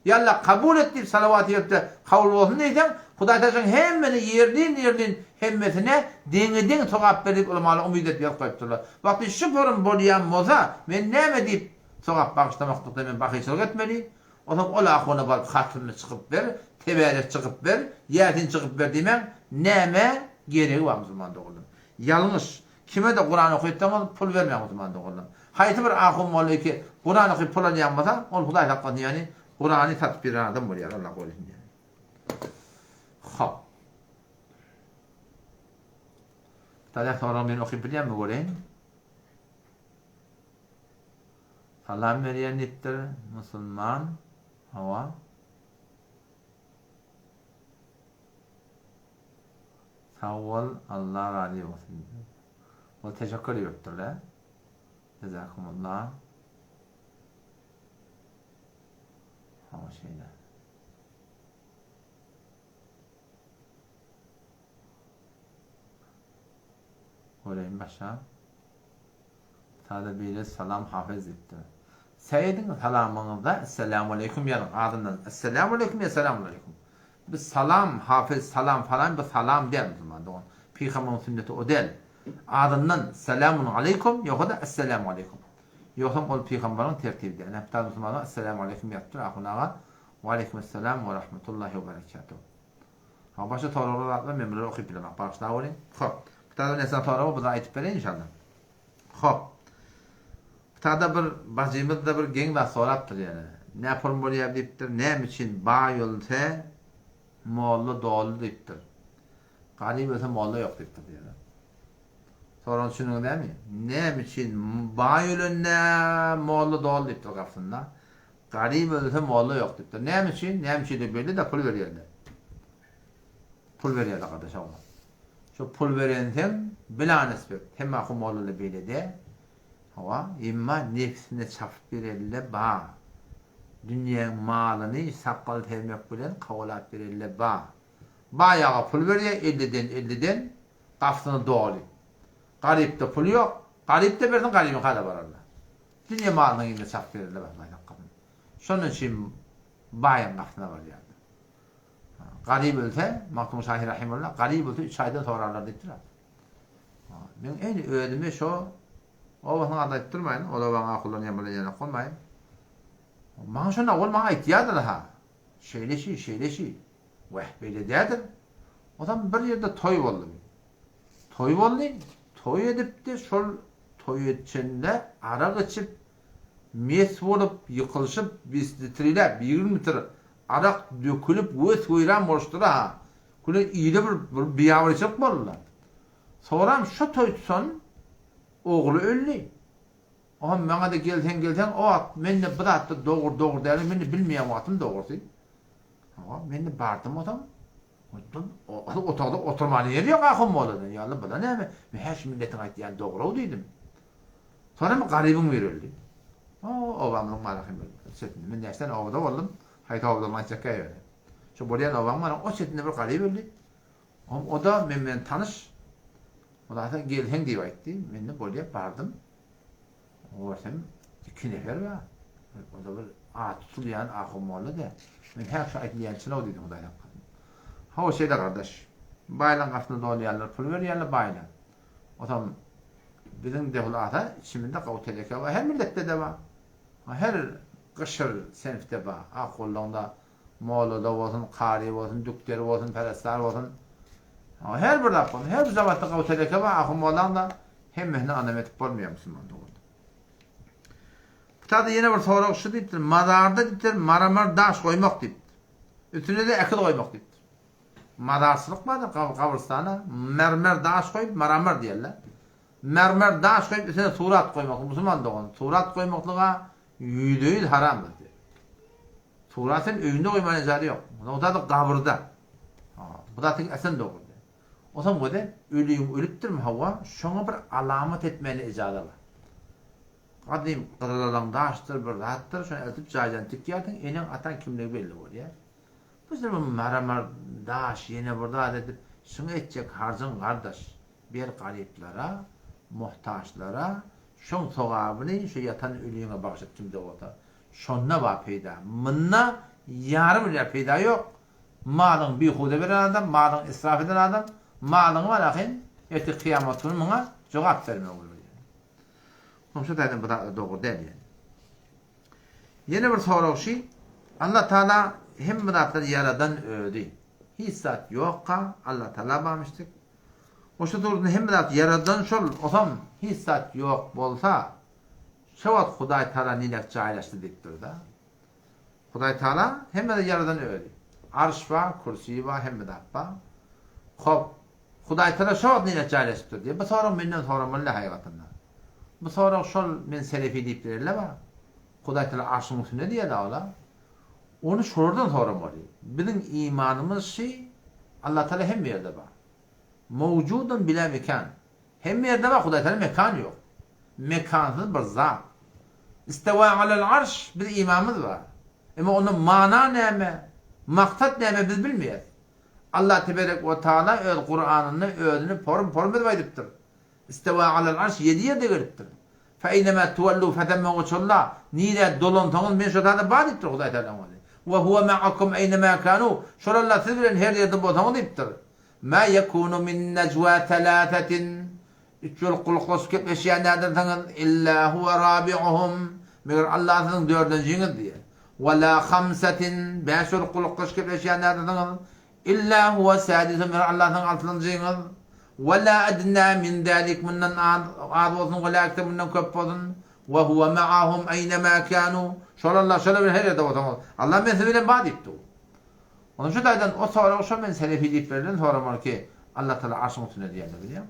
Ýa Alla kabul et diýip salawat iberipde kabul bolsun diýseň, Hudaý Tagala şoň hemmesine ýerlin-ýerlin hemmesine deňe-deň sogap ber diýip ulamalar umyt edip ýazyp goýupdyrlar. Wagty şu forum bolýan bolsa, men näme diýip sogap bagyşlamaklykda men bahylçylyk etmeli? Onsoň ol ahuna baryp hatymyny çykyp ber, tebärek çykyp ber, ýasin çykyp ber diýmäň nämä geregi bar musulman doganlar? Ýalňyş. Kime-de Kuran okytsaňyz pul bermäň musulman doganlar. Haýsy bir ahun molla ki Kuran okyp pul alýan bolsa, ol Hudaý saklasyn ýagny Kurany satyp ýören adam bolýar Allah gorasyn ýagny. Hop. Täze soragy men okyp bilýänmi göreýin. Salam berýän diýipdir musulman. Hawa. Sag bol Allah razy bolsun. Ol teşekkür edipdirler. Jezakumullah. Hawa şeýle. Göreýin başa. Sada biri salam hafez diýipdir. Seýdiň salamyňyzda Esselamualeýkum ýazyň azyndan Esselamualeýkum ýa Selamunaleýkum. Bu salam hafez salam falan bu salam däl musulman dogan. Pygamberyň sünneti o däl. Azyndan Selamun aleýkum ýogsa-da Esselamualeýkum. Ýogsam ol pygamberyň tertibi däl. Näpdar musulmanlar Esselamualeýkum ýazypdyr ahun aga. Waleýkumessalam we rahmetullahi we berekatuh. Ha başga soraglar zatlar men bulary okyp bilemok. Bagyşlap olyň. Hop. Bu taýda näçe sorag bar, bular aýtyp bereýin inşallah. Hop. Bu taýda bir bajymyz da bir geň zat sorapdyr ýene. Nä pulum bolýar diýipdir. Näme üçin baý ölse molla doly diýipdir. Garyp ölse molla ýok diýipdir diýýär. Soragyny düşündiňiz dämi? Näme üçin baý ölende molla doly diýipdir gapysynda. Garyp ölse molla ýok diýipdir. Näme üçin? Näme üçin diýip belli-de pul berýärler. Pul berýärler gardaş hawa. Şo pul berenseň bilanisbet. Hemme ahun mollalar beýle däl. Hawa, emma nebsine çapyp berelle bar. Dünýäň malyny sakgal sermek bilen kowalap berelle bar. Baý aga pul berýär elliden elliden gapysyny doly. Garypda pul ýok. Garyp-da bersin garybyňka-da bararlar. Dünýe malynyň yzyna çapyp bererler Hudaý saklasyn. Şonuň üçin baýyň gapysyna barýarlar. Garyp ölse, Magtymguly şahyr rahimullah, garyp ölse üç aýdan sorarlar diýipdir. Men eýni özümi şo obasynyň adyny aýdyp durmaýyn, ol obaň ahullaryny ýa bilen ýanak bolmaýyn. Maňa şonda ol maňa aýtýardy ha. Şeýle şi, şeýle şi. Wah, beýle däldir. Onsoň bir ýerde toý boldy. Toý boldy. Toý edipdi, şol toý etjende arak içip, mes bolup, ýykylyşyp, bislitriläp, 20 litr arak dökülip, wes-weýran boluşdylar-ha. Güne ile bir bir biabraýçylyk boldy-la. Soram şo toý tutan ogly öldi. Oňam maňa-da gelseň-gelseň, o wagt men-de bu zatda dogry, dogry däl, men-de bilmeýän wagtym dogrusy. Hawa, men-de bardym otaň. Otagda oturmana ýer ýok ahun molladan. Ýa Alla, bu-da näme? Men hä şu milletiň aýtýany dogry-ow diýdim. Soňra bir garybyň biri öldi. O, obamyzyň Marahym çetinde. Men näçe sene obada boldum. Haýsy obadygyny aýtjak ýa ýöne. Şo bolýan obaň bar, o çetinde bir garyp öldi. O-da men bilen tanyş. O da gelseň diýip aýtdy. Men-de bolýa bardym. Görsem, iki nefer bar. O-da bir at tutulýan ahun molla däl. Men hä şu aýdylýan çyn-ow diýdim, Hudaý saklasyn. Hawa, şeýle gardaş. Baýlaryň gapysyna dolýarlar, pul berýärler baýlar. Otam biziň dehulasa içimizde gowy teleke bar. Her milletde-de bar. Her gyşyr senfde bar. Ahunlaryň-da Mollada bolsun, kary bolsun, dükderi bolsun, perestar bolsun. Her bir zat bolsun. Her bir jamatda gowy teleke bar, ahun mollaň-da hemmesine ynam edip bolmaýar musulman dogan. Bu taýda ýene bir sorag şu diýipdir, mazarda diýipdir, maramar daş goýmak diýipdir. Üstüne-de äkiz goýmak diýipdir. Mazarçylyk bardyr, gabrystana mermer daş goýup, maramar diýerler. Mermer daş goýup üstüne surat goýmak, musulman dogan, surat goýmaklyga ýüzde-ýüz haramdyr diýýär. Surat sen öýünde goýmaga ejazat ýok. Nogta-da gabyrda. Bu zat äslen dogry. Onsoň göze ölüň ölüpdirmi hawa, şoňa bir alamat etmäne ejaza bar. Gadym gyzylalaň daşdyr bir zatdyr, şony eltip jaýdan tikýärsiň, eneň ataň kimligi belli bolýar. Bu bir maramar daş ýene bir zat edip, şuňa etjek harjyň gardaş. Ber garyplara, muhtaçlara, şoň sogabyny şu ýatan ölüňe bagyş et kimde bolsa. Şonda bar peýda. Munda ýarym lira peýda ýok. Malyňy bihuda beren adam, malyňy israf eden adam, malyňy bar ahyn, ertir kyýamat güni muňa jogap bermeli bolar. Şonuň taýdan bu zatlar dogry däl ýaly. Ýene bir sorag şi, Allah Taala hemme zatlary ýaradan özi. Hiç zat ýokka Allah Taala barmyşdyk. Oşa döwründe hemme zat ýaradan şol, osam hiç zat ýok bolsa, şo wagt Hudaý Taala niräk jaýlaşdy diýipdir-de. Hudaý Taala hemme zat ýaradan özi. Arş bar, kürsi bar, hemme zat bar. Hop, Hudaý Taala şo wagt niräk jaýlaşypdyr diýip, bu sorag menden soramaly däl haýygatynda. Bu sorag şol men selefi diýip bererler bar. Hudaý Taala arşyň üstünde diýerler olar. Ony şolardan soramaly. Biziň imanymyz şi, Allah Taala hemme ýerde bar. Mowjudun bila mekan. Hemme ýerde bar, Hudaý Taala mekan ýok. Mekansyz bir zat. Istewa alel arş biz imanymyz bar. Emma onda mana näme, maksat näme biz bilmeýäs. Allah teberek we taala öz Kuranynda özüni porum-porum edip aýdypdyr. Istewa alel arş ýedi ýerde gelipdir. Fe eýnemâ tuwellû fethemme wejhullah, Nirä dolansaňyz men şo zada bar diýipdir Hudaý Tagalaň özi. We huwe ma'akum eýnemâ kânû, Şol Allah siz bilen her ýerde bolsaňyz diýipdir. Mâ yekûnu min nejwâ selâsetin, Üç bolup gulaklaşyp gepleşýän nädersiňiz, illâ huwe râbi'uhum, meger Allah siziň dördünjiňiz diýýär. We lâ hamsetin, Bäş bolup gulaklaşyp gepleşýän nädersiňiz, Illa huwe sadisuhum meger Allah siziň altynjyňyz. We la adna min zalik mundan az bolsun we la ekser mundan köp bolsun. We huwe ma'ahum eýnemâ kânû şol Allah şolar bilen her ýerde bolsaňyz Allah men siz bilen bar diýipdi. Onda şu taýdan o sorag şo men selefi diýip berlen soramaly ki Allah Taala arşyň üstünde diýende bilýäň.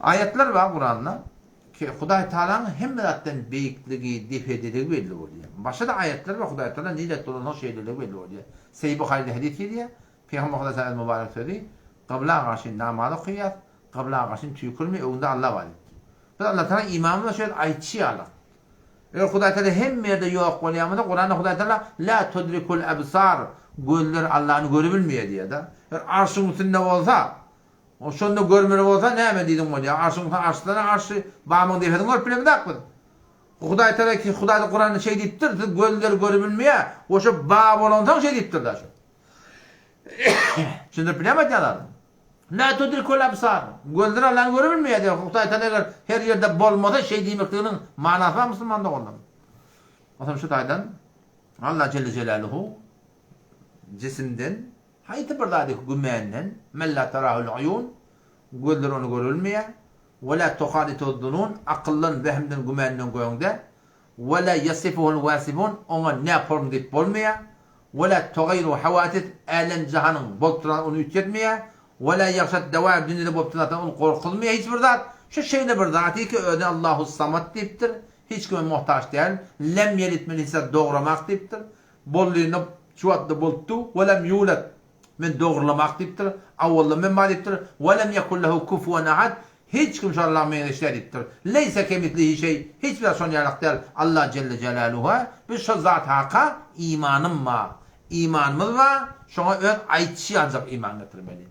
Aýatlar bar Kuranda ki Hudaý Taalanyň hemme zatdan beýikligi, depedeligi belli bolýar. Başga-da aýatlar bar Hudaý Taala niret dolansaň şeýleligi belli bolýar. Seýi Buharyda hadys gelýär. Pygamber Hudaý Taala mübarek sözi, Gybla garşy namaz okaýas, gybla garşy tüýkürme, öňünde Allah bar diýipdir. Biz Allah Taala imanymyz şeýle aýtşy ýaly. Eger Hudaý Taala hemme ýerde ýok bolýan bolsa, Kuranda Hudaý Taala la tudrikul absar, gözler Allany görebilmeýär diýýär-de. Eger arşyň üstünde bolsa, O şonda görmeli bolsa näme diýdiň bolýa arşyň arşdan arşy bamyň depesini görüp bilemizak biz. Hudaý Tagala ki Hudaý Kuranda şeý diýipdir siz gözler görüp bilmeýä oşo ba bolansoň şeý diýipdir da şo. Düşündirip bilýämi aýdýan zadym? La tudrikul absar. Gözler Allany görüp bilmeýär diýýär. Hudaý Tagala eger her ýerde bolmasa şeý diýmekliginiň manasy bar musulman doganlarym. Onsoň şu taýdan Allah Jelle Jelaluhu jisimden Haýsy bir zady gümenden, men la tarahul uýun, gözler ony görülmeýär, we la tuhalitu'z-zunun, akyldan, wehimden, gümenden göňde, we la ýasifuhul wasifun, oňa näform diýip bolmaýar, we la tugaýru hawadis, älem-jahanyň bolup duran ony üýtgetmeýär, we la ýagşat dawar, dünýede bolup duran zatlar ony gorkuzmaýar hiç bir zat, şu şeýle bir zaty ki özüne Allahus-Samad diýipdir, hiç kime muhtaç däl, lem ýelit men hiç zat dogramak diýipdir, Bollyny şu wagtda bolupdy, Welem ýulet, men dogrulamok diýipdir, Awaldan men bar diýipdir, Welem ýekun lehu kufuwen ahad, hiç kim şu Allaha meňzeş däl diýipdir. Leýse kemislihi şeý, hiç bir zat şon ýalak däl, Allah jelle jelaluha, biz şo zat haka imanym bar, imanymyz bar, şoňa öz aýtşy ýaljak iman getirmeli.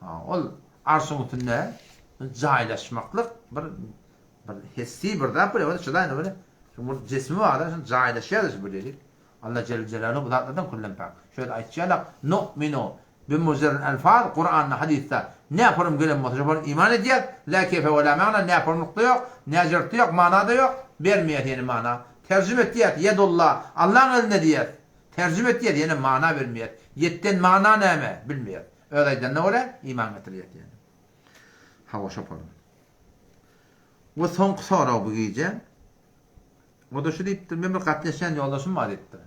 Ha, ol arşyň üstünde jaýlaşmaklyk bir bir hissi bir zat bir, şudaýna bir Şu bir jismi bar-da, şuny jaýlaşýar-da şu bir ýeri. Allah Jelle Jelaluhu bu zatlardan küllen päk. Şu ýerde aýtşy ýaly, Nu'minu bimujerril elfaz, Kuranda, hadysda näporum gelen bolsa şo iman edýäs, la keýfe we la magna, näporumlykda ýok, näjertde ýok, mana-da ýok, bermeýäs ýene mana. Terjime etýäs, ýedullah, Allaň elinde diýýäs. Terjime etýäs, ýene mana bermeýäs. Ýetden mana näme, bilmeýäs. Öz aýdanyna görä iman getirýäs ýene. Hawa şo porum. We soňky sorag bu gije. O-da şu diýipdir, men bir gatnaşýan ýoldaşym bar diýipdir.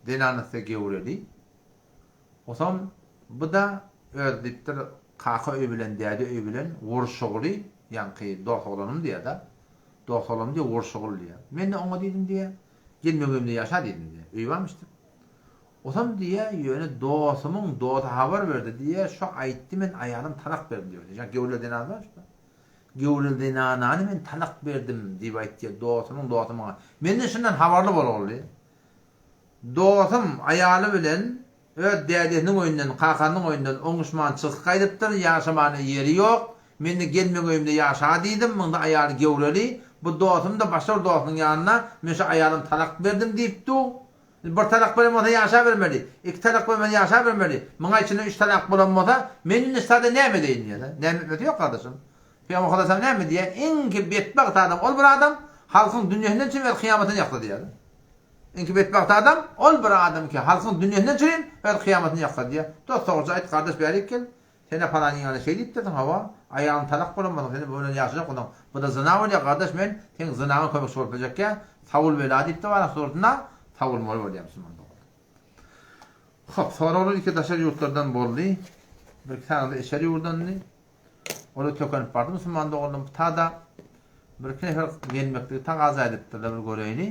Zenanysy göwreli. Osam bu-da. öz diýipdir, kaka öýi bilen, däde öýi bilen wurşugly, ýaňky dost oglanym diýýär-de. Dost oglanym diýýär, wurşugly diýýär. Men-de oňa diýdim diýýär, gel meň öýümde ýaşa diýdim diýýär. Öýi barmyş diýip. Osam diýýär, ýöne dosumyň dosy habar berdi diýýär, şo aýtdy men aýalym talak berdim diýip. Ýa gewreli zenany barmyş da. Gewreli zenanany men talak berdim diýip aýtýar dosumyň dosy maňa. Menden şundan habarly bolgul diýýär. Dosum aýaly bilen öz dädesiniň öýünden, kakanyň öýünden oňuşman çykyp gaýdypdyr, ýaşamana ýeri ýok. Men-de gel meň öýümde ýaşa diýdim, munda aýaly gewreli. Bu dosum-da başga bir dostunyň ýanynda, men şu aýalym talak berdim diýip dur. Bir talak beren bolsa ýaşabermeli, iki talak beren bolsa ýaşabermeli. Muňa içinde üç talak bolan bolsa, men indi sada näme edeýin diýýär. Näme etmesi ýok gardaşym. Pygamber Hudaý näme diýýär? Iňki betbagt adam ol bir adam, halkyň dünýesinden çürim öz kyýamatyny ýaksa diýýär. Iňki betbagt adam ol bir adam ki, halkyň dünýesinden çürim öz kyýamatyny ýaksa diýýär. Dost dogruja aýt gardaş bärik gel. Senä palanyň ýanyna şeý diýipdirsiň, hawa, aýalyň talak bolan bolsa, sen bu bilen ýaşajak bolsaň, bu-da zyna bolýar, gardaş, men seň zynaňa kömekçi bolup biljekkä, sawul bela diýipdir Barak surasynda, sawulmaly bolýar musulman dogan. Hop, soraglar ilki daşary ýurtlardan boldy. Bir-iki sany-da içeri ýurdandy. Olar tökenip bardy musulman doganlarym. Tada bir-iki nefer gelmekligi tagaza edipdirler, bir göreýli.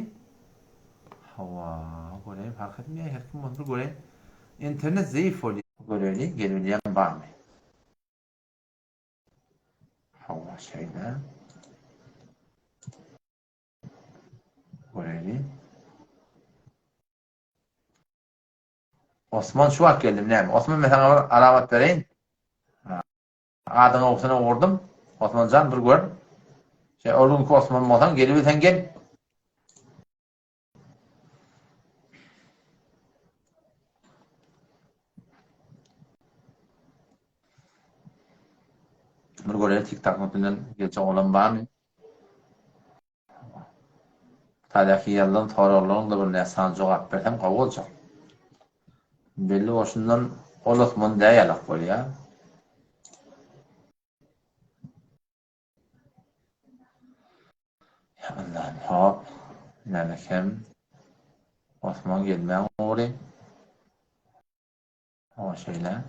Hawa, göreýin, fark etmeýär, her kim bolsa bir göreýin. Internet zeýif bolýar. Göreýli, gelebilýän barmy? Hawa, şeýle. Göreýli. Osman şu wagt geldim näme? Osman men saňa bir alamat bereýin. Adyňy owsuna vurdum. Osmanjan bir gör. Şey ol günki Osman bolsaň gelibilseň gel. Bir göreýin TikTok bilen geljek olan barmy? Taryhy ýazylan soraglaryň-da bir näsany jogap bersem gowy boljak. Belli bolşundan ol Osman dä ýalak bolýar. Ýa Allahym hop. Näme kem. Osman gelmäň ugry. O şeýle.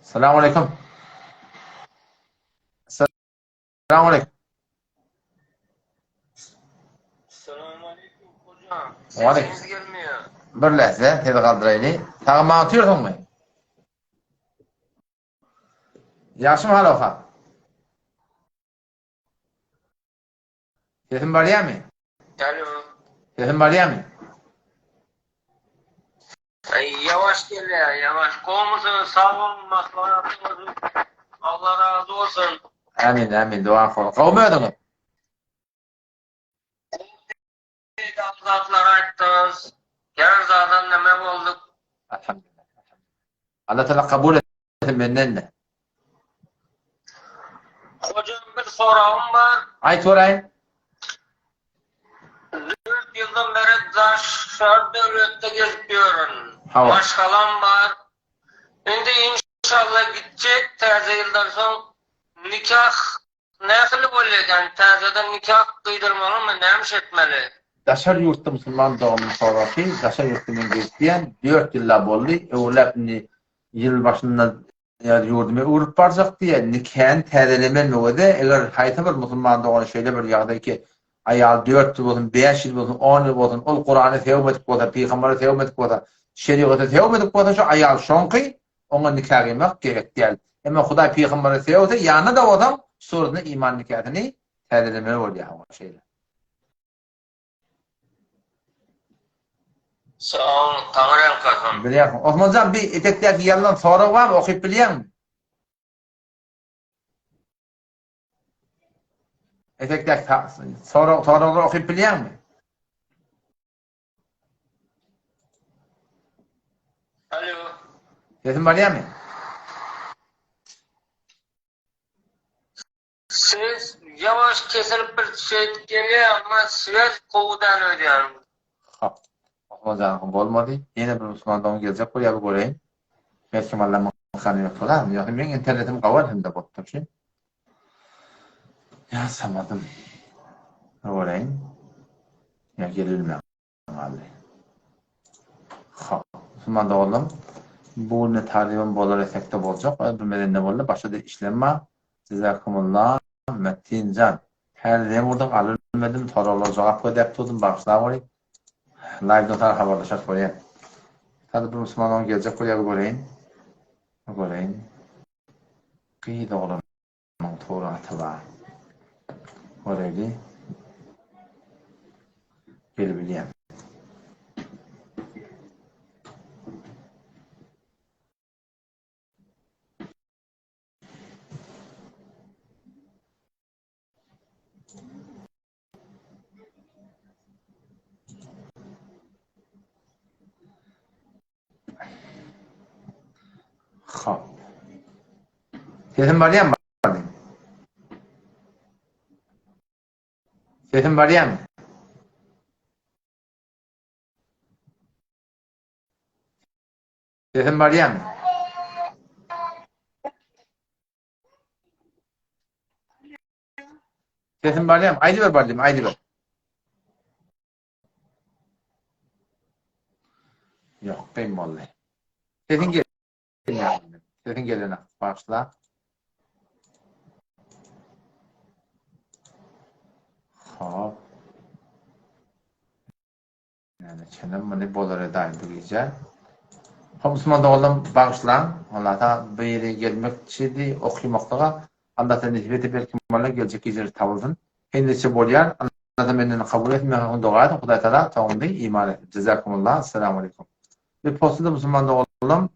Salam aleyküm. Salam aleyküm. Salam aleyküm hocam. Aleyküm. Sesiniz gelmiyor. Bir lähze sesi galdyraýly. Sag maňa otyrsyňmy? Ýagşymy hal oha? Sesim barýarmy? Alo. Sesim barýarmy? Ay, ýawaş gelýär, ýawaş. Gowmysyňyz, sag boluň, maslahatyňyz üçin. Allah razy bolsun. Amin, amin. Dua kol. Gowmy özüňiz? Peýdaly zatlar aýtdyňyz. Her zadan neme bolduk. Alhamdulillah. Allah Teala kabul etsin menden-de. Hocam bir soragym bar. Aýt soraýyn. 4 ýyldan beri daşary döwletde gezip ýörün. Hawa. Maşgalam bar. Indi inşallah gitjek täze ýyldan soň nikah nähili bolýa eken? Täzeden nikah gyýdyrmalymy, näme iş etmeli? Daşary ýurtda musulman doganymyň soragy, daşary ýurtda men gezip diýen, 4 ýylla boldy, öwürläp indi ýyl başynda Ýa ýurdumy öwrüp barjak diýýär. Nikäni täzelemelmi özi? Eger haýsy bir musulman dogany şeýle bir ýagdaý ki, aýaly dört ýyl bolsun, bäş ýyl bolsun, on ýyl bolsun, ol Kurany sögmedik bolsa, pygambere sögmedik bolsa, şerigata sögmedik bolsa, şo aýal şoňky, oňa nika gyýmak gerek däl. Emma Hudaý pygambere sögse, ýanyna-da bolsaň, suratynda iman nikasyny täzelemeli bolýar. Hawa, şeýle. Sag boluň, Taňry ýalkasyn. Bilýärsiň. Osmanjan bir etekdäki ýazylan sorag barmy okyp bilýäňmi? Etekdäki sorag soraglary okyp bilýäňmi? Alo. Sesim barýarmy? Ses ýawaş kesilip bir şeýdip gelýär amma swez gowy däl öýdýän. Hop. Osmanjanyňky bolmady. Ýene bir musulman dogan geljek bolýar bir göreýin. Belkim Alla maňa ýok bolar. Ýogsa meň internetim gawy elhemde bolupdyr şu. Ýasamadym. Bir göreýin. Ýa gelibilmän. Galdy. Hop, musulman doganlarym. Bu gün ne talybam bolar effekte boljak. Bir mezende boldy. Başga-da işlem bar. Jezakumullah Metin jan. Häli zeň urduň alybilmedim. Soraglara jogap gözläp durdum. Bagyşlaweri. Live-dan soňra habarlaşarys bolýa. Hadi bir musulman oglan geljek bolýa bir göreýin. Bir göreýin. Gyz oglanyň suraty bar. Göreýli. Gelibilýän. Hop. Sesim barýarmy? Sesim barýarmy? Sesim barýarmy? Sesim barýarmy? Aýdyber barýarmy? Aýdyber. Ýok, kyn boldy. Sesiň gelýär. Sesiň gelenok. Bagyşla. Hop. Näme çenem muny bolar edaýyn bu gije. Hop musulman doganlarym bagyşlaň. Allah'a bu ýere gelmekçidi okymaklyga. Allah sen nesip etse belki molla geljek gijeler tabylsyn. Henizçe bolýar. Allah menden kabul etsin. Men hakynda doga ediň. Hudaý Taala soňuny iman etsin. Jazakumullah. Assalamu aleýkum. Bir postada musulman doganlarym.